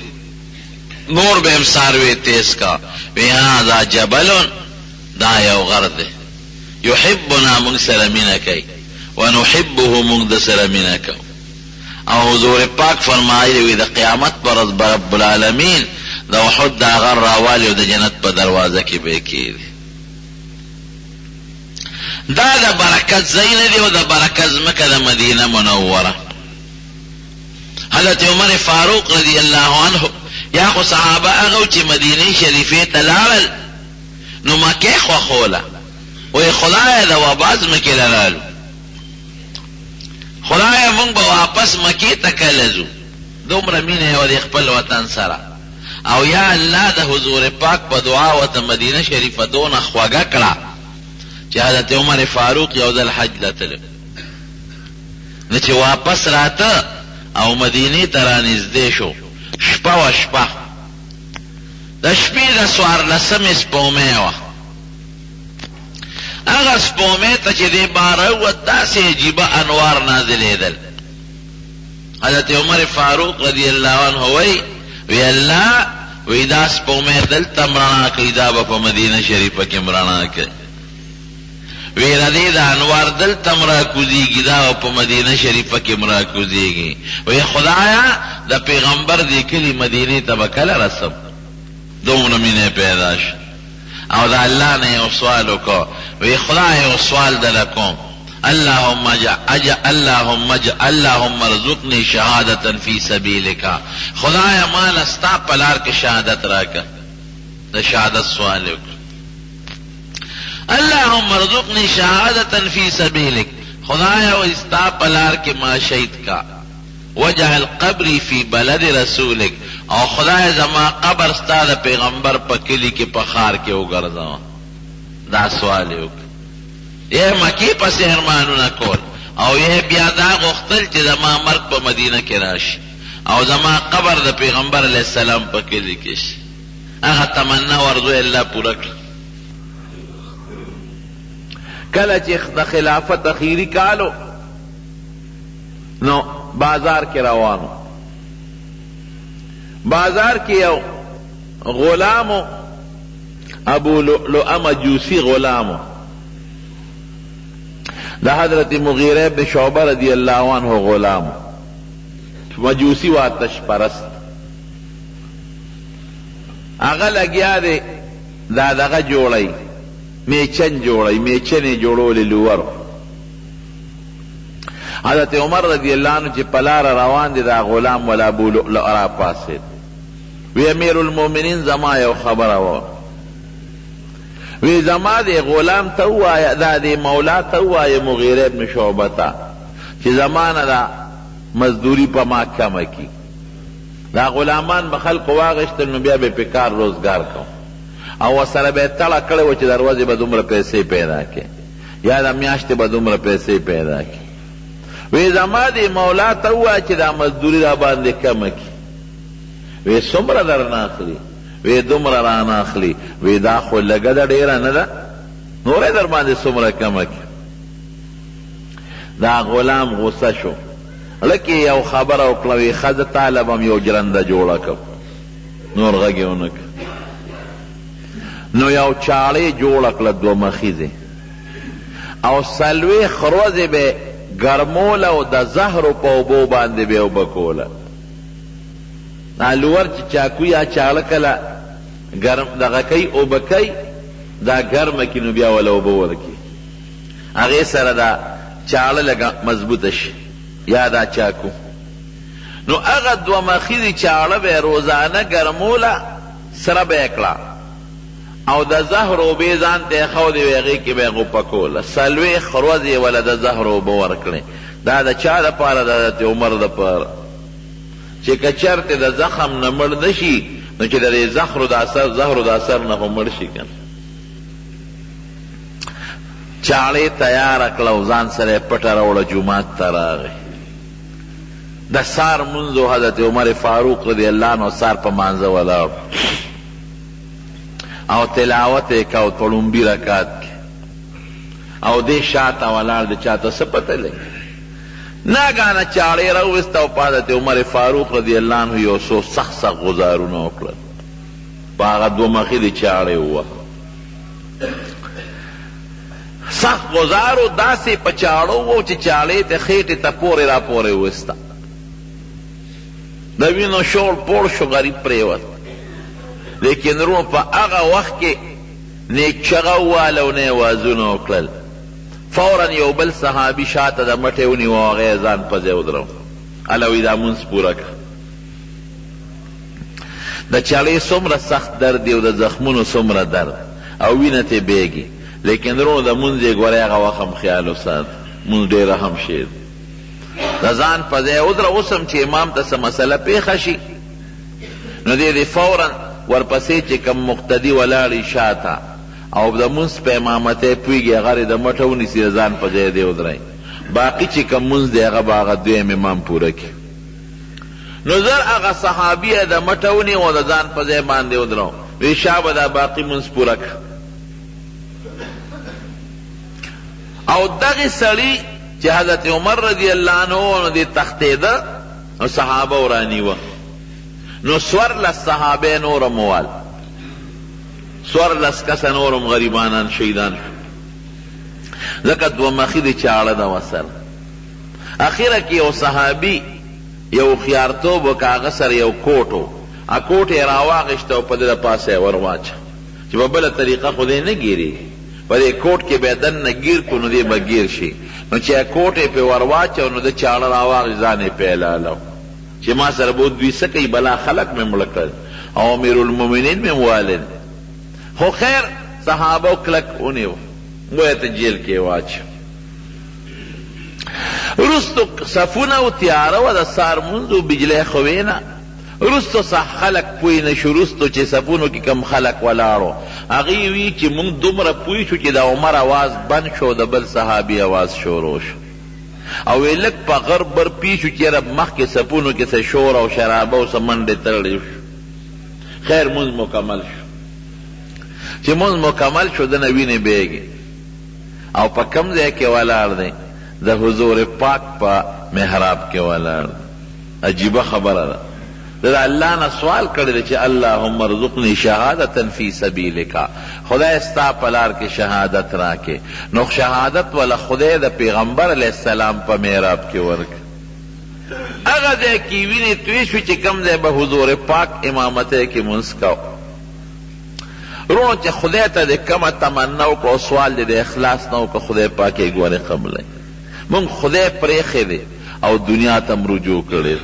نور به هم څاروی تیز کا، وی هذا جبل دا یو غر دی یحبنا مونږ سره مینه کوي ونحبه مونږ ده سره مینه کوو. او حضور پاک فرمایلی وی د قیامت پر ورځ به رب العالمین د احد دا غر راوالي او د جنت په دروازه کې به یې کښېږدي. دا د برکت ځایونه دي او د برکت ځمکه د مدینه منوره. حضرت عمر فاروق رضی الله عنه یا خو صحابه هغه چې مدینې شریفې ته لاړل نو مکه خوښوله، وایي خدایه د وبا ځمکې له رالو، خدایه مونږ به واپس مکې ته کله ځو، دومره مینه یې وه د خپل وطن سره. او یا الله د حضور پاک په دعا ورته مدینه شریفه دونه خوږه کړه چې حضرت عمر فاروق یو ځل حج له تللی نو چې واپس راته او مدینې ته رانږدې شو، شپه وه، شپه د شپې د څوارلسمې سپومۍ وه. هغه سپومۍ ته چې دی بار راووت داسې عجیبه انوار نازلېدل. حضرت عمر فاروق رضی الله عنه وایي، وی الله وی دا سپومۍ دلته هم رڼا کوي، دا به په مدینه شریفه کې هم رڼا کوي. وی د دې دا انوار دلته هم راکوزېږي، دا به په مدینه شریفه کې هم راکوزېږي. وی خدایا د پیغمبر دې کلي مدینې ته به کله رسم؟ دومره مینه پیدا شوه او د الله نه یو سوال وکړ، وی خدایه یو سوال دله کوم، اللهم اجع اللهم اجع اللهم ارزقني شهادة فی سبیلک، خدایه ماله ستا په لار کې شهادت راکړه. د شهادت سوال یې وکړ، اللهم ارزقني شهادة فی سبیلک، خدایه وایي ستا په لار کې ما شهید کړه. واجعل قبري في بلد رسولک او خدایه زما قبر ستا د پیغمبر په کلي کې په ښار کې وګرځوه. دا سوال یې وکړ. یې مکې پسې ارمانونه کول او یې بیا دا غوښتل چې زما مرګ په مدینه کې راشي او زما قبر د پیغمبر علیه السلام په کلي کې شي. هغه تمنا او ارزو یې الله پوره کړه. کله چې د خلافت اخیري کال و، نو بازار کې روان و. بازار کې یو غلام و، ابو لؤلؤه مجوسي غلام و، د حضرت مغیره بن شعبه رضی الله عنه غلام و، مجوسي و، آتش پرست. هغه لګیا دی دا دغه جوړوي، میچن جوړوي، میچن یې جوړولې لور. حضرت عمر رضی الله عنه چې په لاره روان دی، دا غلام ولا ابو لؤلؤ راپاڅېد، وی امیر المؤمنین زما یو خبره وه، وی زما دې غلام ته ووایه، دا دې مولا ته ووایه مغیره ابن شعبه ته چې زما نه دا مزدوري په ما کمه کړي. دا غلامان به خلکو واخیستل نو بیا به یې پرې کار روزګار کوو او ورسره به یې تړه کړې وه چې د ورځې به دومره پیسې پیدا کړې یا د میاشتې به دومره پیسې پیدا کړي. وی زما دې مولا ته ووایه چې دا مزدوري راباندې کمه کړي. وی څومره درنه اخلي؟ وی دومره رانه اخلي. وی دا خو لږه ده ډېره نه ده، نوره یې درباندې څومره کمه کړي. دا غلام غوسه شو، زړه کې یې یو خبره وکړه، وی ښه زه تاله به هم یو ژرنده جوړه کړم. نور غږ یې ونه کړ. نو یو چاړه یې جوړه کړه دوه مخیزې او څلوېښت ورځې به یې ګرموله او د زهرو په اوبو باندې به یې اوبه کوله. دا لور چې چاکو یا چاړه کله ګرم دغه کوي اوبه کوي، دا ګرمه کړي نو بیا وله اوبه ورکړي، هغې سره دا چاړه لږه مضبوطه شي یا دا چاکو. نو هغه دوه مخیزې چاړه به یې روزانه ګرموله، سره به یې کړه او د زهرو اوبه یې ځان ته اېښودې وې، هغې کې به یې غوپه کوله. څلوېښت ورځې یې وله د زهرو اوبه ورکړې. دا د چا دپاره؟ د حضرت عمر دپاره چې که چېرته د زخم نه مړ نه شي نو چې د دې زهرو د اثر زهرو د اثر نه خو مړ شي که نه. چاړه یې تیاره کړه او ځان سره یې پټه راوړه، جومات ته راغی. د سهار لمونځ و، حضرت عمر فاروق رضی الله عنه سهار په لمانځه ولاړ او تلاوت یې کاوه په ړومبي رکعت کې، او دی شاته ولاړ دی، چاته څه پته لګي. ناګهانه چاړې راوویسته او په حضرت عمر فاروق رضی الله عنه یو څو سخت سخت غزارونه وکړل، په هغه دوه مخي د چاړې ووهه. سخت غزار و، داسې په چاړو وو چې چاړې ته خېټې ته پورې راپورې وویسته. د وینو شوړ پوړ شو، غریب پرېوت. لیکن وروڼو په هغه وخت کې نه یې چغه ووهله او نه یې وازونه وکړل. فورا یو بل صحابي شاته د مټې ونیو او هغه یې ځان په ځای ودرو. هله وایي دا مونځ پوره کړه. د چړې څومره سخت درد دی او د زخمونو څومره درد او وینه ترې بهیږي، لیکن وروڼو د مونځ یې ګورئ هغه وخت هم خیال وساته، مونځ ډېر اهم شی دی. د ځان په ځای ودره، اوس هم چې امام ته څه مسله پېښه شي نو دی دې فورا ورپسې چې کوم مقتدي ولاړ وي شاته او د مونځ په امامتۍ پوهېږي هغه دې د مټه ونیسي، د ځان په ځای دې ودروي، باقي چې کوم مونځ دی هغه به هغه دویم امام پوره کړي. نو زر هغه صحابي یې د مټه ونیو او د ځان په ځای باندې ودرو، وی شابه دا باقي مونځ پوره کړه. او دغه سړي چې حضرت عمر رضی الله عنه نو دې تښتېده، نو صحابه ورانیوه، نو 14 صحابه نور هم ووال، 14 کسه نور هم غریبانان شهیدان شو، ځکه دوه مخي د چاړه ده ورسره. اخره کې یو صحابي یو هوښیارتوب وکړ، هغه سره یو کوټ و، هغه کوټ یې راواخیسته او په ده د پاسه یې ور واچاوه، چې په بله طریقه خو دی نه ګیرېږي، په دې کوټ کې به یې دننه ګیر کړو نو دی به ګیر شي. نو چې کوټ یې پرې ور واچاوه نو ده چاړه راواخیسته، ځان یې پرې حلالوه چې ما سره به دوی څه کوي، بلا خلک مې مړه کړل او امیرالمؤمنین مې هم والد. خو خیر صحابو کلک ونیو، ویې ته جیل کې یې واچاوه. وروسته صفونه او تیاره وه، د سهار لمونځ و، بجلی خو وې نه. وروسته څه خلک پوه نه شو، وروسته چې صفونو کې کوم خلک ولاړ وو هغوی وي چې موږ دومره پوه شو چې د عمر اواز بند شو او د بل صحابي اواز شروع شو، او وی لږ په غر بر پوه شو چې یاره مخکې صفونو کې څه شور او شرابه او څه منډې ترړې شو. خیر لمونځ مکمل شو، چې لمونځ مکمل شو دنه وینې بهیږي او په کوم ځای کې ولاړ دی؟ د حضور پاک په محراب کې ولاړ دی. عجیبه خبره ده، ده د الله نه سوال کړی دی چې اللهم ارزقني شهادة فی سبیلک، خدای ستا په لار کې شهادت راکړې، نو شهادت وله خدای د پیغمبر علیه السلام په محراب کې ورکړ. هغه ځای کې وینې توی شوې چې کوم ځای به حضور پاک امامتۍ کې لمونځ کاوه. وروڼو چې خدای ته دې کومه تمنا وکړه او سوال دې د اخلاص نه وکړ، خدای پاک یې ګورې قبلوي. موږ خدای پرېښی دی او دنیا ته مو رجوع کړې ده.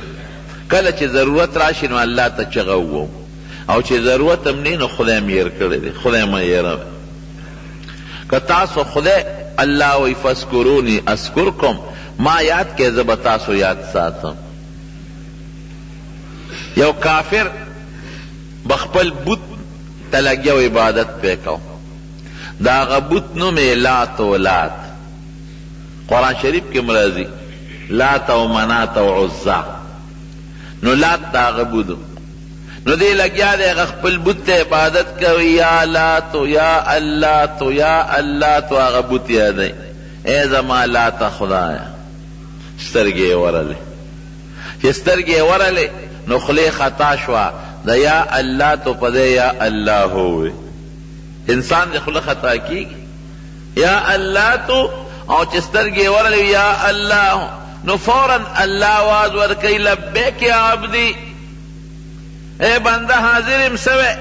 کله چې ضرورت راشي نو الله ته چغه ووهو او چې ضرورت هم نه نو خدای مې هېر کړی دی، خدای مه هېروئ. که تاسو خدای الله وایي فاذکروني اذکرکم، ما یاد کړئ زه به تاسو یاد ساتم. یو کافر به خپل بت ته لګیا و عبادت پرې کاوه، د هغه بت نوم یې لات و، لات قرآن شریف کې هم راځي، لات او منات او عزا، نو لات د هغه بت و. نو دی لګیا دی هغه خپل بت ته عبادت کوي، یا لات یا الله یا الله، هغه بت یادوي، ای زما لاته خدایه. سترګې یې ورلې، چې سترګې یې ورلې نو خولې خطا شوه، د یا الله تو په ځای یا الله ووی. انسان د خوله خطا کیږي، یا الله تو، او چې سترګې یې ورغلې یا الله، نو فورا الله آواز ورکوي لبیک یا عبدي، ای بنده حاضر یم سوی.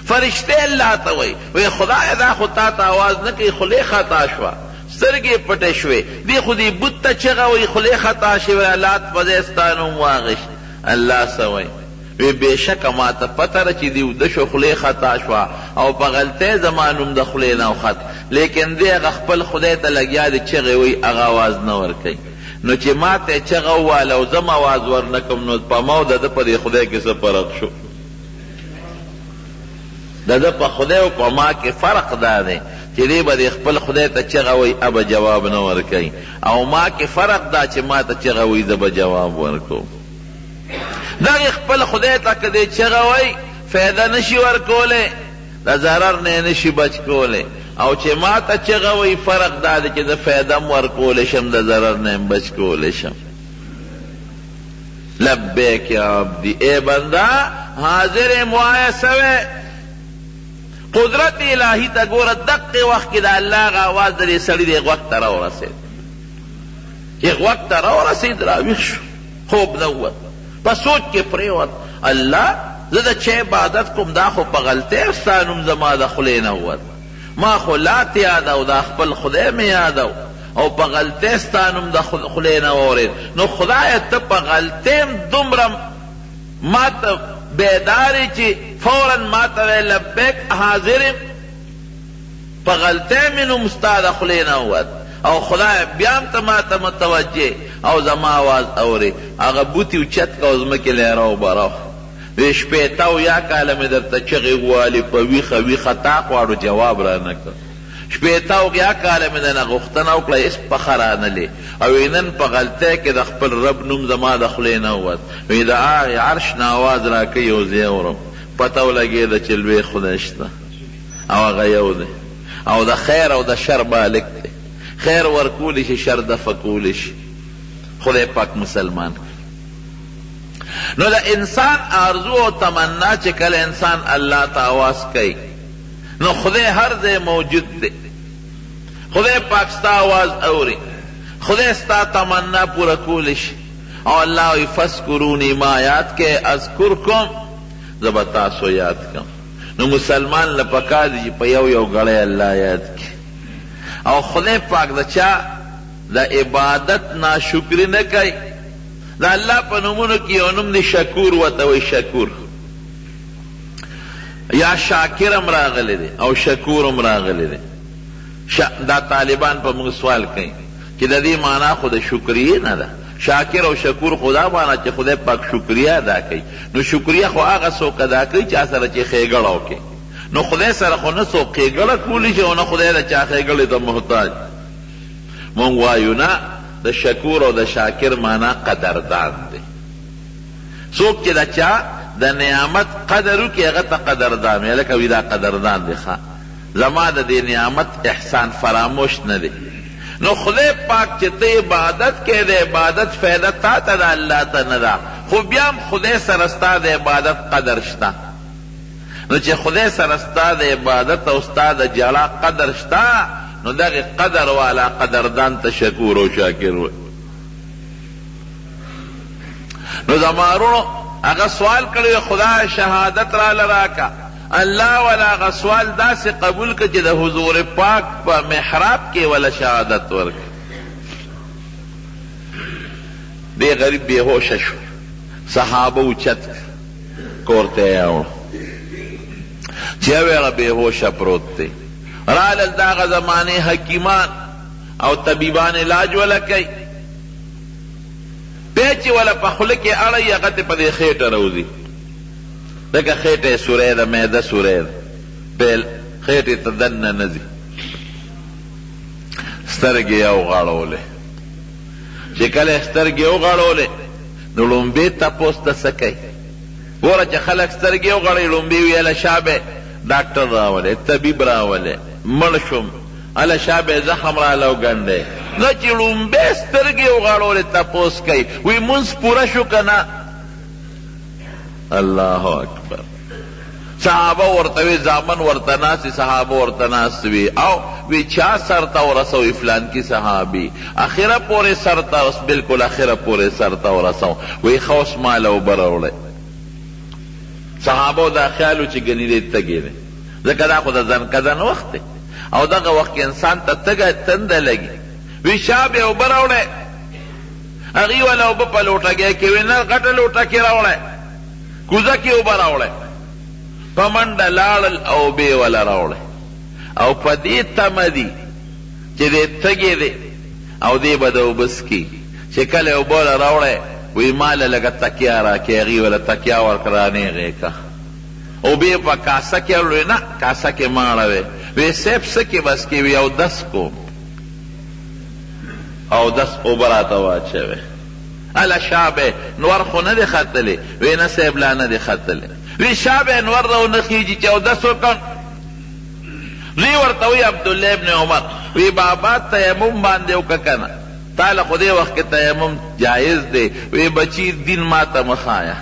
فرشتې الله ته وایي، وایي خدایه دا خو تا ته آواز نه کوي، خولې خطا شوه، سترګې پټې شوې، دې خو دې بت ته چغه وایي، خولې خطا شوې، لات په ځای ستا نوم واخیست. الله څه وایي؟ وی بېشکه ماته پته ده چې دی وده شو، خولې خطا شوه او په غلطۍ زما نوم د خولې نه وخت، لیکن دی هغه خپل خدای ته لګیا دی چغې وهي، هغه اواز نه ورکوي، نو چې ماته یې چغه ووهله او زه هم اواز ورنه کړم نو په ما او د ده په دې خدای کې څه فرق شو؟ د ده په خدای او په ما کې فرق دا دی چې دی به دې خپل خدای ته چغه وهي، هغه به جواب نه ورکوي، او ما کې فرق دا چې ماته چغه وهي، زه به جواب ورکوم. دغه خپل خدای ته که دی چغه وایي فایده نشي ورکولی، د ضرر نه یې نشي بچ کولی، او چې ما ته چغه وهي فرق دا دی چې زه فایده هم ورکولی شم د ضرر نه هم بچ کولی شم. لبیک یا عبدی، ای بنده حاضر یم وایه څه وایې؟ قدرت الهي ته ګوره دقې وخت کې د الله هغه اواز د دې سړي دې غوږ ته راورسېد. چې غوږ ته راورسېد راویښ شو، خوب نه ووت، په سوچ کې پرېوت، الله زه د چا عبادت کوم دا خو په غلطۍ ستا نوم زما د خولې نه ووت، ما خو لات یاداو دا خپل خدای مې یاداو او په غلطۍ ستا نوم د خولې نه واورېد، نو خدایه ته په غلطۍ هم دومره ماته بیدار یې چې فوراً ماته وایې لبیک حاضر یم. په غلطۍ مې نوم ستا د خولې نه ووت او خدایه بیا هم ته ماته متوجه او زما اواز اورې. هغه بوتي اوچت کړ او ځمکې له یې راوبراو. وې شپېته او یا کاله مې درته چغې ووهلې په ویښه ویښه تا خو اړو جواب رانه کړ. شپېته او یا کاله مې درنه غوښتنه وکړه هېڅ پښه رانلې او وې نن په غلطۍ کې د خپل رب نوم زما د خولې نه ووت. وې د هغې عرش نه اواز راکوي او زه یې اورم. پته ولګېده چې لوی خدای شته. او هغه یو دی او د خیر او د شر مالک دی، خیر ورکولی شي، شر دفع کولی شي. خدای پاک مسلمان کړي. نو د انسان آرزو او تمنا چې کله انسان الله ته آواز کوي نو خدای هر ځای موجود دی، خدای پاک ستا آواز اوري، خدای ستا تمنا پوره کولی شي. او الله وایي فاذکروني ما یاد کړئ اذکرکم، زه به تاسو یاد کړم. نو مسلمان له پکار دي چې په یو یو ګړی الله یاد کړي او خدای پاک د چا د عبادت ناشکري نه کوي. د الله په نومونو کې یو نوم دی شکور، ورته وایي شکور یا شاکر هم راغلی دی او شکور هم راغلی دی. دا طالبان په موږ سوال کوي چې د دې معنا خو د شکریې نه ده. شاکر او شکور خو دا معنا چې خدای پاک شکریه ادا کوي، نو شکریه خو هغه څوک ادا کوي چا سره چې ښېګړه وکړي، نو خدای سره خو نه څوک ښېګړه کولی شي او نه خدای د چا ښېګړې ته محتاج. مونږ وایو نه، د شکور او د شاکر معنا قدردان دی. څوک چې د چا د نعمت قدر وکړي هغه ته قدردان وي، هلکه وي دا قدردان دی ښه زما د دې نعمت احسان فراموش نه دی. نو خدای پاک چې ته عبادت کوې د عبادت فایده تا ته ده الله ته نه ده، خو بیا هم خدای سره ستا د عبادت قدر شته. نو چې خدای سره ستا د عبادت او ستا د ژړا قدر شته نو دغې قدر والا قدردان ته شکور او شاکر وایي. نو زما وروڼو هغه سوال کړی وي خدایه شهادت راله راکړه، الله ولا هغه سوال داسې قبول کړ چې د حضور پاک په محراب کې ولا شهادت ورکړ. دې غریب بې هوشه شو، صحابه اوچت کړ، کور ته یې یوړ، چې ویړه بې هوشه پروت دی. رالل د هغه زمانې حکیمان او طبیبان علاج وله کوي، پی چې وله په خوله کې اړوي هغه ترې په دې خېټه راوځي، ځکه خېټه یې سوری ده، معده سوری ده، پیل خېټې ته دننه نه ځي. سترګې یې وغړولې، چې کله یې سترګې وغړولې نو ړومبی تپوس ته څه کوي؟ ګوره چې خلک سترګې وغړوي ړومبی وي هله شابه ډاکټر راولې، طبیب راولې، مړ شوم، هله شابه زخم راله وګنډې. نه چې ړومبی سترګې وغړولې تپوس کوي وي لمونځ پوره شو که نه؟ الله اکبر. صحابه ورته وی زامن ورته ناست صحابه ورته ناست وی او وی چا سر ته ورسوي فلانکی صحابي اخره پورې سر ته اوس بالکل اخره پورې سر ته ورسو وی ښه اوس مال اوبه راوړی. صحابه دا خیال و چې ګنې دی تږی دی، ځکه دا خو د ځنکدن وخت دی او دغه وخت کې انسان ته تږی تنده لګي. وی شابه اوبه راوړی، هغوی وله اوبه په لوټګۍ کې وې، نه غټه لوټه کې راوړی، کوزه کې اوبه راوړی. په منډه لاړل او اوبه یې وله راوړی او په دې تمه دي چې دی تږی دی او دی به د اوبه څکي. چې کله یې اوبه وله راوړی وایي ما له لږه تکیه راکړې، هغوی وله تکیه ورکړه رانېغ یې کړه. اوبه یې په کاسه کې اړولې، نه کاسه کې مه اړوې. وایي صاحب څه کې به څکې؟ وایي اودس کوم. اودس اوبه راته واچوې. هله شابه نور خو نه دی ختلی؟ وی نه صاحب لا نه دی ختلی. وی شابه نور راونه خیژي چې اودس وکړم. زوی ورته وایي عبدالله ابن عمر، وی بابا تیمم باندې وکړه کنه، تا له خو دې وخت کې تیمم جایز دی. وی بچی دین ماته مه ښایه،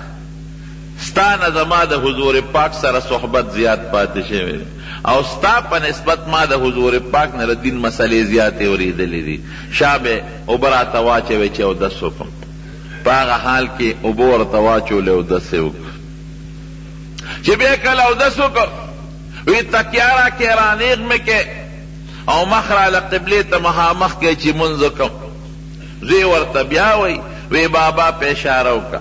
ستا نه زما د حضور پاک سره صحبت زیات پاتې شوی دی او ستا په نسبت ما د حضور پاک نه د دین مسئلې زیاتې اورېدلې دي، شابه اوبه راته واچوې چې اودس وکړم. په هغه حال کې اوبه ورته واچولې اودس یې وکړ. چې بیا کله اودس وکړ، وی تکیه راکړې رانېغ مې کړې او مخ راله قبلې ته مخامخ کړې چې لمونځ وکړم. زوی ورته بیا وایي، وی بابا په اشاره وکړه.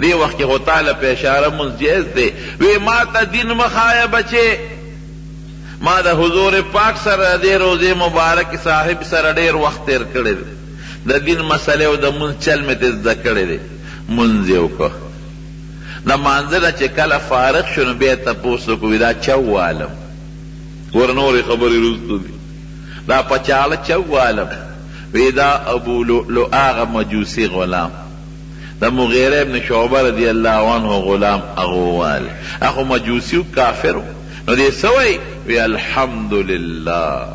دې وخت کې خو تا له په اشاره لمونځ جایز دی. وی ما ته دین مه ښایه بچې، ما د حضور پاک سره د دې روضې مبارکې صاحب سره ډېر وخت تېر کړی دی، د دین مسئلې او د لمونځ چل مې ترې زده کړی دی. لمونځ یې وکړ. د لمانځه نه چې کله فارغ شو نو بیا یې تپوس وکړ، وی دا چا ووالم؟ ګوره نورې خبرې وروسته دي. دا په چاړه چا ووالم؟ وی دا ابو لؤلؤ هغه مجوسي غلام، د مغیره ابن شعبه رضی الله عنه غلام، هغه وواله. هغه خو مجوسي و، کافر و. نو دی څه وایي؟ وی الحمدلله،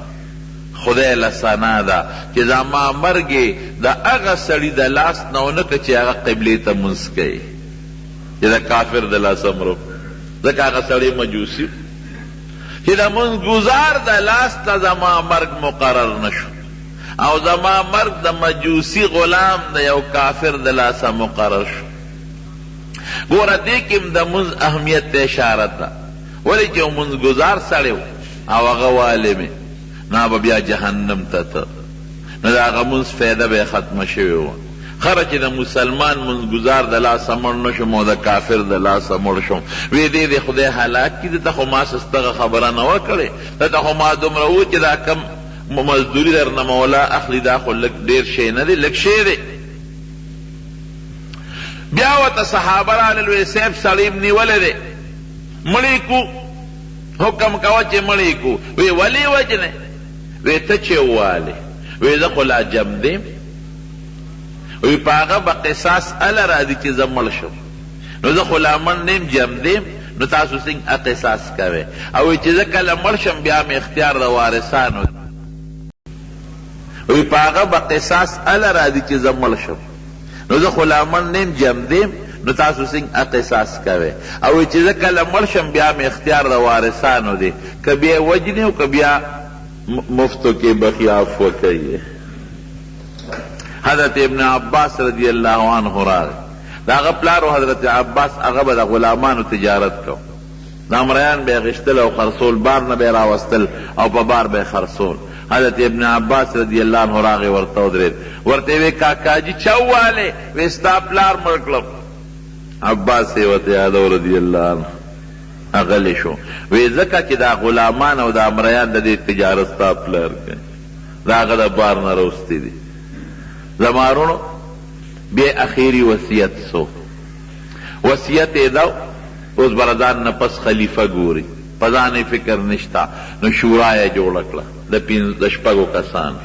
خدای له ثنا ده چې زما مرګ یې د هغه سړي د لاس نه ونه کړ چې هغه قبلې ته لمونځ کوي، چې د کافر د لاسه مرم، ځکه هغه سړی مجوسي و، چې د لمونځ ګزار د لاس نه زما مرګ مقرر نه شو او زما مرګ د مجوسي غلام د یو کافر د لاسه مقرر شو. ګوره دې کې هم د لمونځ اهمیت ته اشاره ده، ولې چې یو لمونځ ګزار سړی و او هغه والې مې، نو به بیا جهنم ته ته، نو د هغه لمونځ فایده به یې ختمه شوې وه. خره چې د مسلمان لمونځ ګزار د لاسه مړ نه شوم او د کافر د لاسه مړ شوم، وې دې دې خدای هلاک کړي، ده ته خو ما څه ستغه خبره نه وه کړې، ده ته خو ما دومره وویل چې دا کم مزدوري درنه مولا اخلي دا خو لږ ډېر شی نه دی، لږ شی دی. بیا ورته صحابه راغلل، وې صاحب سړی یې نیولی دی، مړ یې کړو، حکم کوه چې مړ یې کړو. وې ولې یې وژنې؟ وې ته چې ووالې. وې زه خو لا ژوندی یم. وی په هغه به قصاص هله راځي چې زه مړ شم، نو زه خو لا مړ نه یم، ژوندی یم، نو تاسو څنګه قصاص کوئ؟ او وی چې زه کله مړ شم بیا مې اختیار د وارثانو دی. وی په هغه به قصاص هله راځي چې زه مړ شم، نو زه خو لا مړ نه یم، ژوندی یم، نو تاسو څنګه قصاص کوئ؟ او وی چې زه کله مړ شم بیا مې اختیار د وارثانو دی، که بیا یې وژني او که بیا مفتو کې بخي عفوه کوي. حضرت ابن عباس رضی الله عنه راغی، د هغه پلار و حضرت عباس، هغه به د غلامانو تجارت کو، د امریان به یې اخیستل او خرڅول، بار نه به یې راوستل او په بار به یې خرڅول. حضرت ابن عباس رضی الله عنه راغی، ورته ودرېد، ورته یې وی کاکاجي چا ووهلې؟ وی ستا پلار مړ کړم. عباس یې ورته یادو رضی الله عنه، غلی شو، وی ځکه چې دا غلامان او دا امریان د دې تجارت ستا پلار کوي، د هغه د بار نه راوستي دي. زما وروڼو بیا اخیري وصیت څه و؟ وصیت یې دا و، اوس به ځان نه پس خلیفه ګوري، په ځان یې فکر نشته، نو شورا یې جوړه کړه د د شپږو کسانو.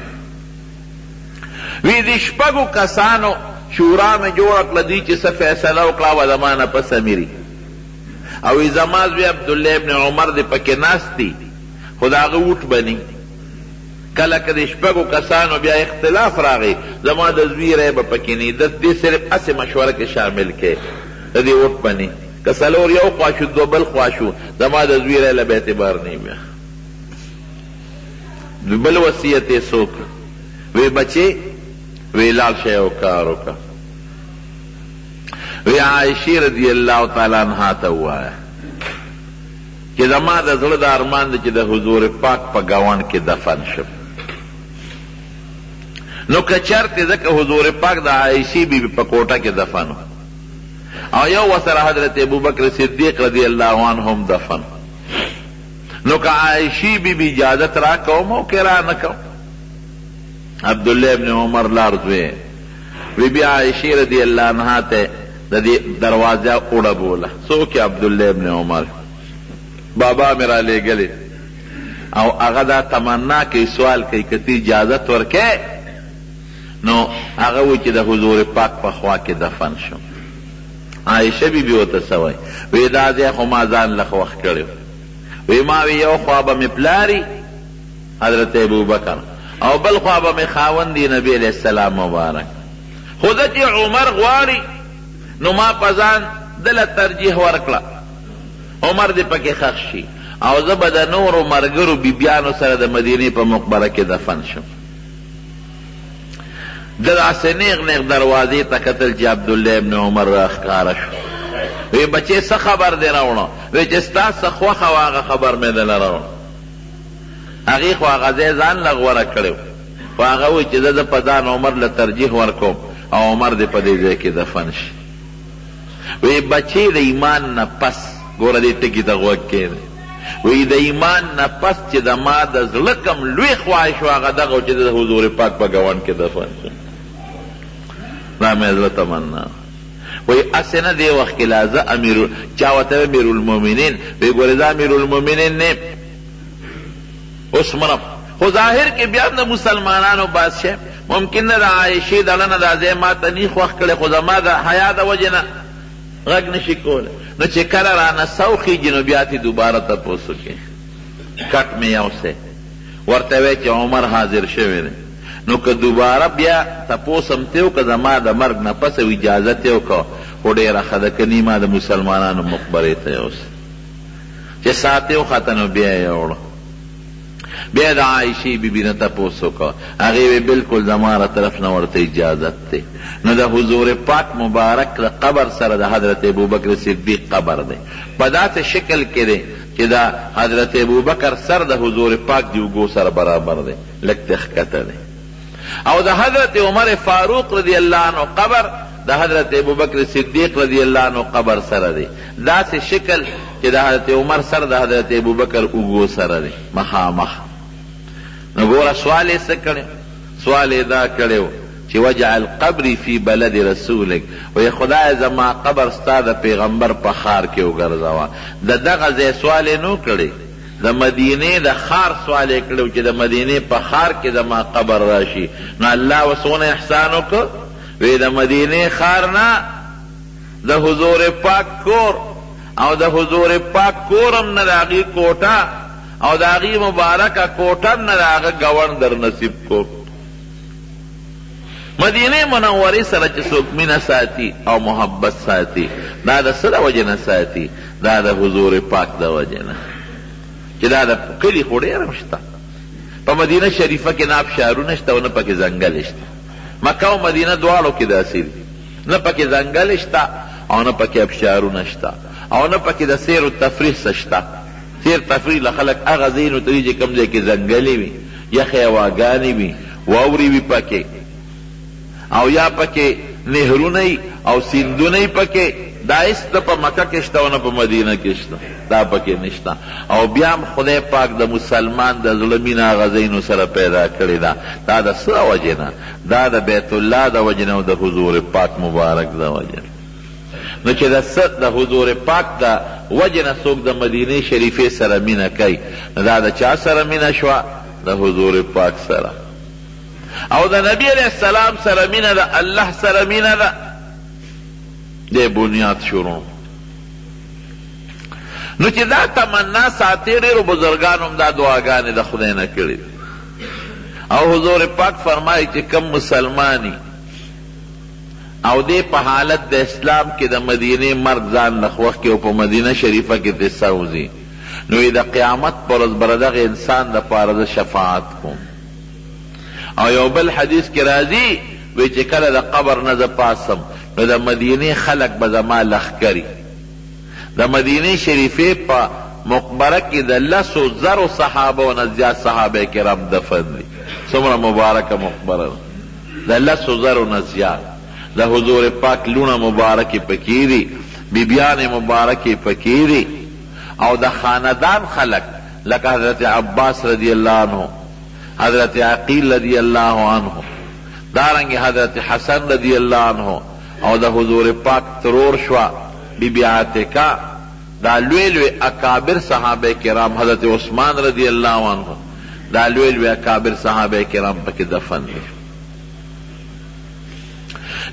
وی د شپږو کسانو شورا مې جوړه کړه، دوی چې څه فیصله وکړه به زما نه پس امیري. او وی زما زوی عبدالله ابن عمر دې پکې ناست دي، خو د هغه ووټ به نه. کله که د شپږو کسانو بیا اختلاف راغی، زما د زوی رای به پکې نه وي، دې صرف هسې مشوره کې شامل کړئ، د دې ووټ به نه وي. که څلور یو خوا شو، دوه بل خوا شو، زما د زوی رای له به اعتبار نه وي. بیا بل وصیت یې څه وکړ؟ وی بچې، وی لاړ شه یو کار وکړه، وی عایشې رضی الله تعالی عنها ته ووایه چې زما د زړه دا ارمان دی چې د حضور پاک په ګاونډ کې دفن شم. نو که چرته، ځکه حضور پاک د عایشې بی بی په کوټه کې دفن او یو وسره حضرت ابوبکر صدیق رضی الله عنه هم دفن، نو که عایشې بی بی اجازت را کوم او که را نه کوم. عبدالله ابن عمر لار زوی وی بیا عایشې رضی الله عنها ته د دې دروازه وډبوله. څوک؟ عبدالله ابن عمر. بابا مې رالېږلی او هغه دا تمنا کوي، سوال کوي، که ته اجازت ورکې نو هغه وایي چې د حضور پاک په خوا کې دفن شم. عایشه بي بي ورته څه وایي؟ وایي دا ځای خو ما ځان له خوښ کړی. وی ما وی یو خوا به مې پلار حضرت ابوبکر او بل خوا به مې خاوند نبی علیه السلام مبارک. خو زه چې عمر غواړي نو ما په ځان دله ترجیح ورکړه، عمر دې پکې ښخ شي او زه به د نورو مرګرو بیبیانو سره د مدینې په مقبره کې دفن شم. ده داسې نېغ نېغ دروازې ته کتل چې عبدالله ابن عمر راښکاره شو. وی بچې څه خبر دې راوړه؟ وی چې ستا څه خوښه وه هغه خبر مې دله راوړه. هغې خو هغه ځای ځان له غوره کړی و، خو هغه وایي چې زه په ځان عمر له ترجیح ورکوم او عمر دې په دې ځای کې دفن شي. وی بچې د ایمان نه پس، ګوره دې ټکي ته غوږ کېږده، وی د ایمان نه پس چې د ما د زړه کوم لوی خواهش و هغه دغه و چې د حضور پاک په ګاونډ کې دفن شم، دا مې زړه تمنا. وایي هسې نه دې وخت کې لا زه امیر، چا ورته ویل امیرالمؤمنین، وایي ګورې زه امیرالمؤمنین نه یم، اوس مرم، خو ظاهر کې بیا هم د مسلمانانو بادشاه یم، ممکن ده د عایشې دړه نه دا ځای ما ته نی خوښ کړی، خو زما د حیا د وجې نه غږ نه شي کولی، نو چې کله رانه سو خېږي نو بیا ترې دوباره تپوس وکړي، کټ مې یوسې، ورته وایي چې عمر حاضر شوی دی، نو که دوباره بیا تپوس هم ترې وکړه زما د مرګ نه پس او اجازت یې وکړه خو ډېره ښه ده، که نی ما د مسلمانانو مقبرې ته یوسې. چې ساعت یې وخته نو بیا یې یوړه. بیا د عایشې بي بي نه تپوس وکړ، هغې وې بلکل زما له طرف نه ورته اجازت دی. نو د حضور پاک مبارک له قبر سره د حضرت ابوبکر صدیق قبر دی، په داسې شکل کې دی چې د حضرت ابوبکر سر د حضور پاک د اوږو سره برابر دی، لږ ترې ښکته دی. او د حضرت عمر فاروق رضی الله عنه قبر د حضرت ابوبکر صدیق رضی الله عنه قبر سره دی، داسې شکل چې د حضرت عمر سر د حضرت ابوبکر اوږو سره دی مخامخ. نو ګوره سوال یې څه کړی؟ سوال یې دا کړی و چې وجعل قبري فی بلد رسولک، وایي خدایه زما قبر ستا د پیغمبر په ښار کې وګرځوه. د دغه ځای سوال یې نه و کړی، د مدینې د ښار سوال یې کړی و چې د مدینې په ښار کې زما قبر راشي. نو الله ورڅونه احسان وکړ، وی د مدینې ښار نه د حضور پاک کور او د حضور پاک کور هم نه د هغې کوټه او د هغې مبارکه کوټه هم نه د هغه ګاونډ در نصیب کو. مدینې منورې سره چې څوک مینه ساتي او محبت ساتي دا د څه د وجې نه ساتي؟ دا د حضور پاک د وجې نه، چې دا د کلي خو ډېر هم شته. په مدینه شریفه کې نه ابشارونه شته او نه پکې ځنګل شته. مکه او مدینه دواړو کې داسې دي، نه پکې ځنګل شته او نه پکې ابشارونه شته او نه پکې د سیر و تفریح څه شته. سیر تفریح له خلک هغه ځایونو ته ځي چې کوم ځای کې ځنګلې وي، یخې هواګانې وي، واورې وي پکې، او یا پکې نهرونه وي او سیندونه وي پکې. دا هېڅ نه په مکه کې شته او نه په مدینه کې شته، دا پکې نشته. او بیا هم خدای پاک د مسلمان د زړه مینه هغه ځایونو سره پیدا کړې ده. دا د څه د وجې نه؟ دا د بیت الله د وجې نه او د حضور پاک مبارک د وجې نه. نو چې د څه د حضور پاک د وجې نه څوک د مدینې شریفې سره مینه کوي، نو دا د چا سره مینه شوه؟ د حضور پاک سره. او د نبی علیه السلام سره مینه د الله سره مینه ده. دی بنیاد شروع. نو چې دا تمنا ساتي، ډېرو بزرګانو هم دا دعاګانې د خدای نه کړې دي. او حضور پاک فرمایي چې کوم مسلماني او دی په حالت د اسلام کې د مدینې مرګ ځان له خوښ کړي او په مدینه شریفه کې ترې سر وځي، نو یې د قیامت پر ورځ به د دغه انسان دپاره زه شفاعت کوم. او یو بل حدیث کې راځي، وایي چې کله د قبر نه زه پاڅم نو د مدینې خلک به زما لښکري. د مدینې شریفې په مقبره کې د لسو زرو صحابو نه زیات صحابه کرام دفن دي. څومره مبارکه مقبره ده، د لسو زرو نه زیات د حضور پاک لوڼه مبارکې پکې دي، بیبیانې مبارکې پکې دي، او د خاندان خلک لکه حضرت عباس رضی الله عنه، حضرت عقیل رضی الله عنه، دارنګه حضرت حسن رضی الله عنه، او د حضور پاک ترور شوه بی بی عاتکه، دا لوی لوی اکابر صحابه کرام، حضرت عثمان رضی الله عنه، دا لوی لوی اکابر صحابه کرام پکې دفن دي.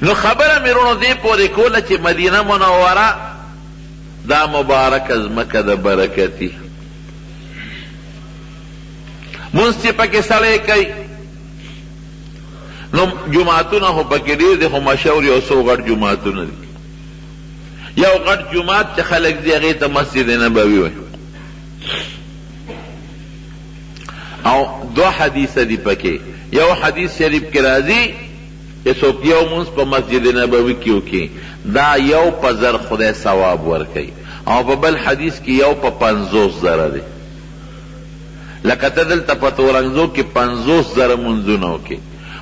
نو خبره مې وروڼو دې پورې کوله چې مدینه منوره دا مبارکه ځمکه ده برکتي. مونځ چې پکې سړی کوي نو جوماتونه خو پکې ډېر دي، خو مشهور یو څو غټ جوماتونه دي. یو غټ جومات چې خلک ځي هغې ته مسجد نبوي وایي، او دوه حدیثه دي پکې. یو حدیث شریف کې راځي چې څوک یو مونځ په مسجد نبوي کې وکړي دا یو په زر خدای ثواب ورکوي، او په بل حدیث کې یو په 50,000 دی. لکه ته دلته په تورنګزو کې 50,000 مونځونه وکړې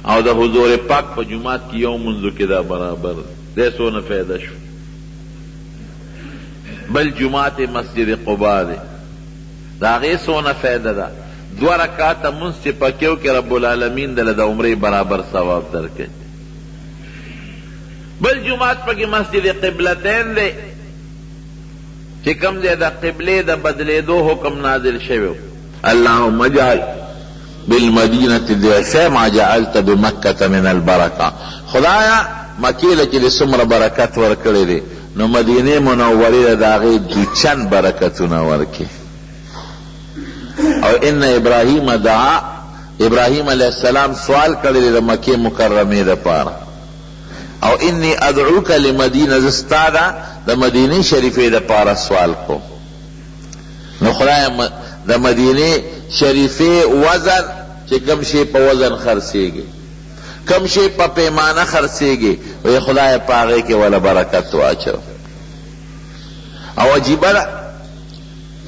او د حضور پاک په جومات کې یو مونځ وکړې، دا برابر دی، څونه فایده شو. بل جومات مسجد قبا دی، د هغې څونه فایده ده؟ 2 رکعته مونځ چې پکې وکړې رب العالمین دله د عمرې برابر ثواب درکوي. بل جومات پکې مسجد قبلتین دی چې کوم ځای د قبلې د بدلېدو حکم نازل شوی و. اللهم اجعل بالمدینة ضعفی ما جعلت بمکة من البرکة، خدایه مکې له چې دې څومره برکت ورکړی دی نو مدینې منورې له د هغې دوچن برکتونه ورکړې. او ان ابراهیم دعا، ابراهیم علیه السلام سوال کړی دی د مکې مکرمې دپاره. او انی ادعوک لمدینه، زه ستا د مدینې شریفې دپاره سوال کوم. نو خدای د مدینې شریفې وزن چې کوم شی په وزن خرڅېږي، کوم شی په پیمانه خرڅېږي، وایي خدای په هغې کې وله برکت واچوه. او عجیبه ده،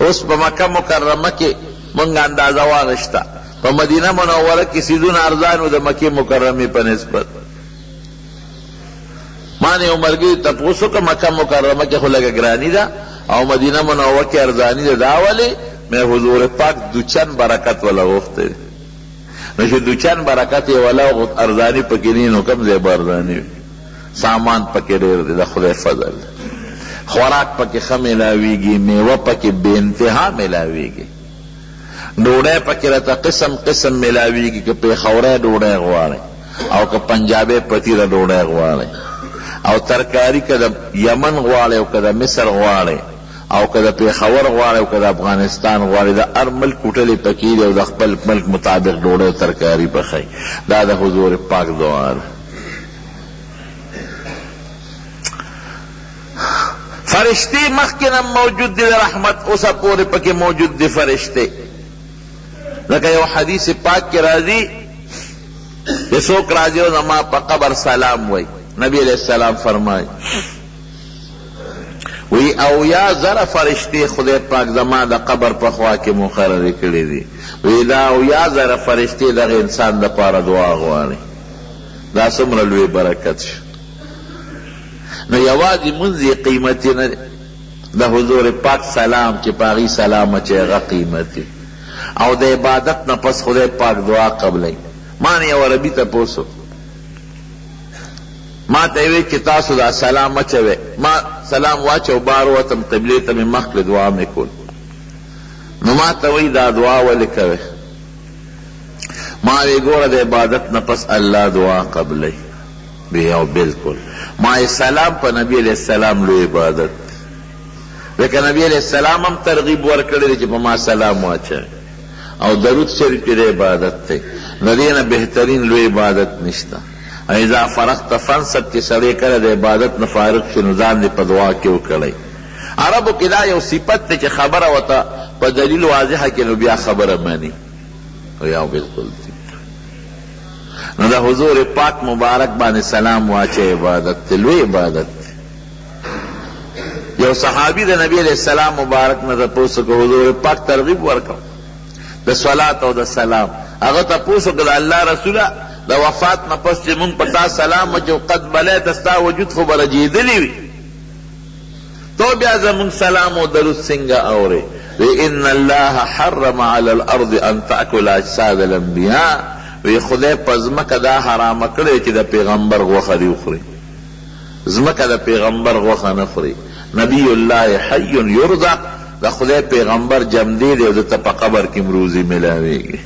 اوس په مکه مکرمه کې مونږ اندازه واغشته، په مدینه منوره کې څیزونه ارزان وو د مکې مکرمې په نسبت. ما نه یو ملګري تپوس وکړ، مکه مکرمه کې خو لږه ګراني ده او مدینه منوره کې ارزاني ده، دا ولې؟ مې حضور پاک دوچن برکت وله غوښتی دی، نو چې دوچن برکت یې وله وغوښت، ارزاني پکې نه نو کوم ځای به ارزاني وي؟ سامان پکې ډېر دی، د خدای فضل دی، خوراک پکې ښه میلاویږي، میوه پکې بې انتها میلاویږي، ډوډۍ پکې راته قسم قسم میلاویږي، که پېښوری ډوډۍ غواړې او که پنجابی پتیره ډوډۍ غواړې، او ترکاري که د یمن غواړې او که د مصر غواړې او که د پېښور غواړې او که د افغانستان غواړې، د هر ملک کوټلې پکې دي او د خپل ملک مطابق ډوډۍ او ترکاري پخوي. دا د حضور پاک دعا ده. فرشتې مخکې نه موجود دي د رحمت اوسه پورې پکې موجود دي فرشتې. لکه یو حدیث پاک کې راځي چې څوک راځي او زما په قبر سلام وایي، نبی علیه السلام فرمایي وی 70,000 فرشتې خدای پاک زما د قبر په خوا کې مقررې کړې دي. وی دا 70,000 فرشتې دغه انسان دپاره دعا غواړي. دا څومره لوی برکت شو. نو یوازې مونځ یې قیمتي نه دی، د حضور پاک سلام چې په هغې سلام اچوي هغه قیمتي، او د عبادت نه پس خدای پاک دعا قبلوي. ما نه یو عربي تپوس وکړ، ما ته یې ویل چې تاسو دا سلام اچوئ، ما سلام واچو، بار ووتم، قبلې ته مې مخ کړې، دعا مې کول. نو ما ته وایي دا دعا ولې کوې؟ ما وی ګوره د عبادت نه پس الله دعا قبلوي. وی او بالکل. ما یې سلام په نبی علیه السلام لوی عبادت دی، ځکه نبی علیه السلام هم ترغیب ورکړی دی چې په ما سلام واچوي، او درود شریف چې دی عبادت دی، د دې نه بهترین لوی عبادت نشته. اذا فرغت فانصب، چې سړی کله د عبادت نه فارغ شي نو ځان دې په دعا کې وکړی. عربو کې دا یو صفت دی چې خبره ورته په دلیل واضحه کړي نو بیا خبره مني. یا بالکل. نو د حضور پاک مبارک باندې سلام واچوي عبادت دی، لوی عبادت دی. یو صحابي د نبی علیه السلام مبارک نه تپوس وکړ، حضور پاک ترغیب ورکړ د صلات او د سلام. هغه تپوس وکړ، د الله رسوله د وفات نه پس چې مونږ په تا سلام واچوو قد بلیت، ستا وجود خو به رجېدلی وي، تو بیا زمونږ سلام او درود څنګه اورې؟ وی ان الله حرم علی الارض ان تاکل اجساد الانبیاء، وی خدای په ځمکه دا حرامه کړې چې د پیغمبر غوښه دې وخوري، ځمکه د پیغمبر غوښه نه خوري. نبی الله حی یرزق، د خدای پیغمبر جمدې دی او ده ته په قبر کې هم روزي ملاویږي.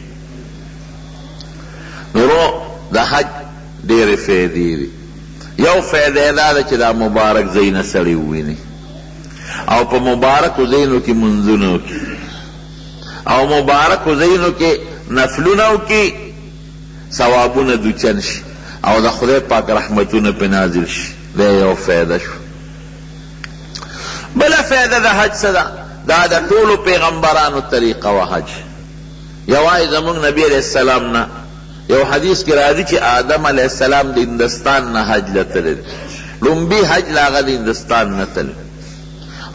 نورو د حج ډېرې فایدې دي. یو فایده یې دا ده چې دا مبارک ځایونه سړی وویني او په مبارکو ځایونو کې مونځونه وکړي، او مبارکو ځایونو کې نفلونه وکړي، ثوابونه دوچن شي او د خدای پاک رحمتونه پرې نازل شي. دا یوه فایده شوه. بله فایده د حج څه ده؟ دا د ټولو پیغمبرانو طریقه وه حج. یوازې زموږ نبي علیه السلام نه، یو حدیث کې راځي چې آدم علیه السلام د هندستان نه حج له تللی دی. ړومبي حج له هغه د هندستان نه تللی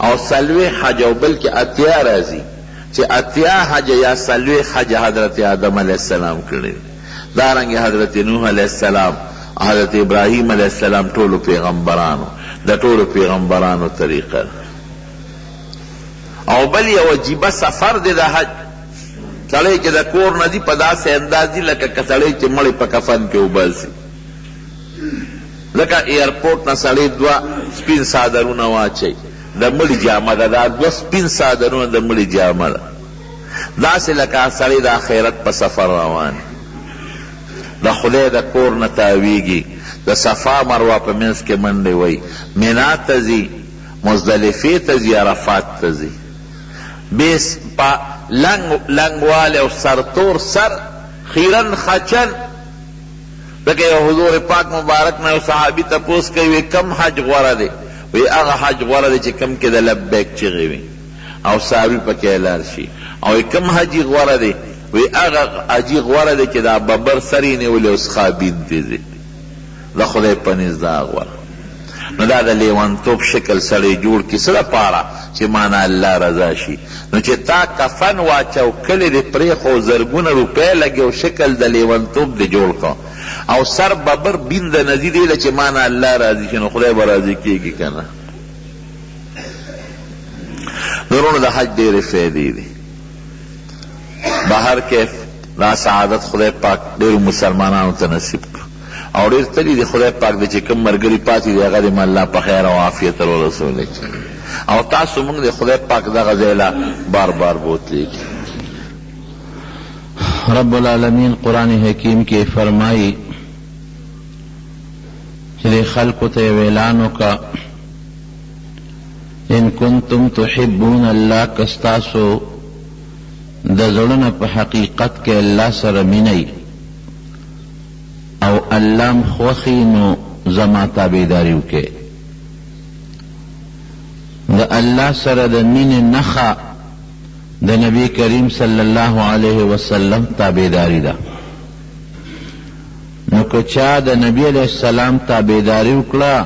او څلوېښت حج او بلکې 80 راځي چې 80 حج یا 40 حج حضرت آدم علیه السلام کړی دی. دارنګه حضرت نوح علیه السلام، حضرت ابراهیم علیه السلام، ټولو پیغمبرانو، د ټولو پیغمبرانو طریقه ده. او بل یو عجیبه سفر دی د حج. سړی چې د کور نه ځي په داسې انداز ځي لکه که سړی چې مړی په کفن کې وباسي. ځکه ایرپورټ نه سړی دوه سپین څادرونه واچوي، د مړي جامه ده، دا دوه سپین څادرونه د مړي جامه ده، داسې لکه سړی د آخرت په سفر روان وي. د خدای د کور نه تاویږي، د صفا مروه په منځ کې منډې وهي، مینا ته ځي، مزدلفې ته ځي، عرفات ته ځي، بې په لنګ لنګوالی او سرتور سر، خیرن خچن. ځکه یو حضور پاک مبارک نه یو صحابي تپوس کوي، وی کوم حج غوره دی؟ وی هغه حج غوره دی چې کوم کې د لبیک چغې وي او څاروي پکې حلال شي. او وی کوم حجي غوره دی؟ وی هغه حجي غوره دی چې دا ببر سر یې نیولی او سخابین ترې ځي. د خدای په نزد دا غوره. نو دا د لیونتوب شکل سړی جوړ کړي څه لپاره؟ چې مانه الله رضا شي. نو چې تا کفن واچاو، کلی دې پرېښو، زرګونه روپۍ لګې او شکل د لیونتوب دې جوړ کړ او سر ببر بین د نه ځي دې له چې مانه الله راضي شي، نو خدای به راضي کېږي که نه؟ نو وروڼو د حج ډېرې فایدې دي. بهر کیف دا سعادت خدای پاک ډېرو مسلمانانو ته نصیب کړ. او ډېر تلي دي. خدای پاک دې چې کوم ملګري پاتې دي هغه دې مو الله په خیر او عافیت ورسولي او تاسو موږ دې خدای پاک دغه ځای له بار بار بوتلي. رب العالمین قرآن حکیم کې فرمایي چې دې خلکو ته یو اعلان وکړه، ان کنتم تحبون الله، که ستاسو د زړه نه په حقیقت کې الله سره مینه وي او الله هم خوښ وي نو زما تابعداري وکړئ. د الله سره د مینې نښه د نبی کریم صلی الله علیه وسلم تابعداري ده. نو که چا د نبی علیه السلام تابعداري وکړه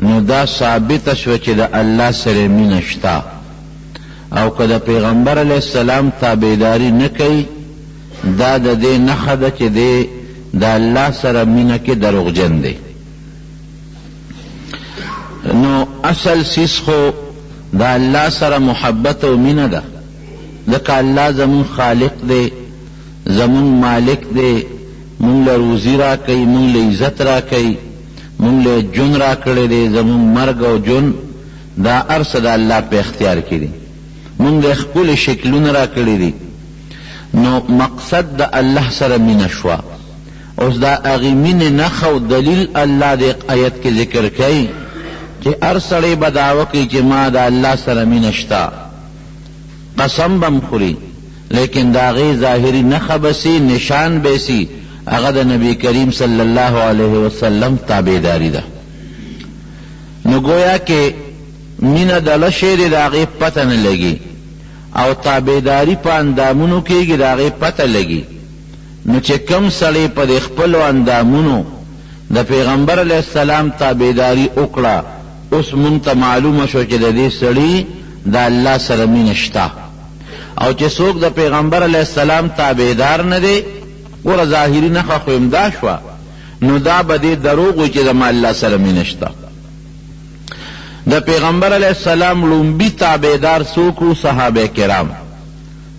نو دا ثابته شوه چې د الله سره مینه شته، او که د پیغمبر علیه السلام تابعداري نه کوي دا د دې نښه ده چې دی د الله سره مینه کې دروغجن دی. نو اصل څیز خو د الله سره محبت او مینه ده، ځکه الله زموږ خالق دی، زموږ مالک دی، موږ له روزي راکوي، موږ له عزت راکوي، موږ له ژوند راکړی دی، زموږ مرګ او ژوند دا هر څه د الله په اختیار کې دي، موږ له ښکلي شکلونه راکړي دي. نو مقصد د الله سره مینه شوه. اوس دا هغې مینې نښه او دلیل الله دې آیت کې ذکر کوي چې هر سړی به دعوه کوي چې ما د الله سره مینه شته، قسم به هم خوري، لیکن د هغې ظاهري نښه به سي، نشان به سي، هغه د نبی کریم صلی الله علیه وسلم تابعداري ده. نو ګویا کې مینه د ړه شی دی، د هغې پته نه لګي، او تابعداري په اندامونو کېږي، د هغې پته لګي. نو چې کوم سړی په دې خپلو اندامونو د پیغمبر علیه السلام تابعداري وکړه، اوس مونږ ته معلومه شوه چې د دې سړي د الله سره مینه شته. او چې څوک د پیغمبر علیه السلام تابعدار نه دی، ګوره ظاهري نښه خو همدا شوه، نو دا به دې دروغ وي چې زما الله سره مینه شته. د پیغمبر علیه السلام ړومبي تابعدار څوک وو؟ صحابه کرام.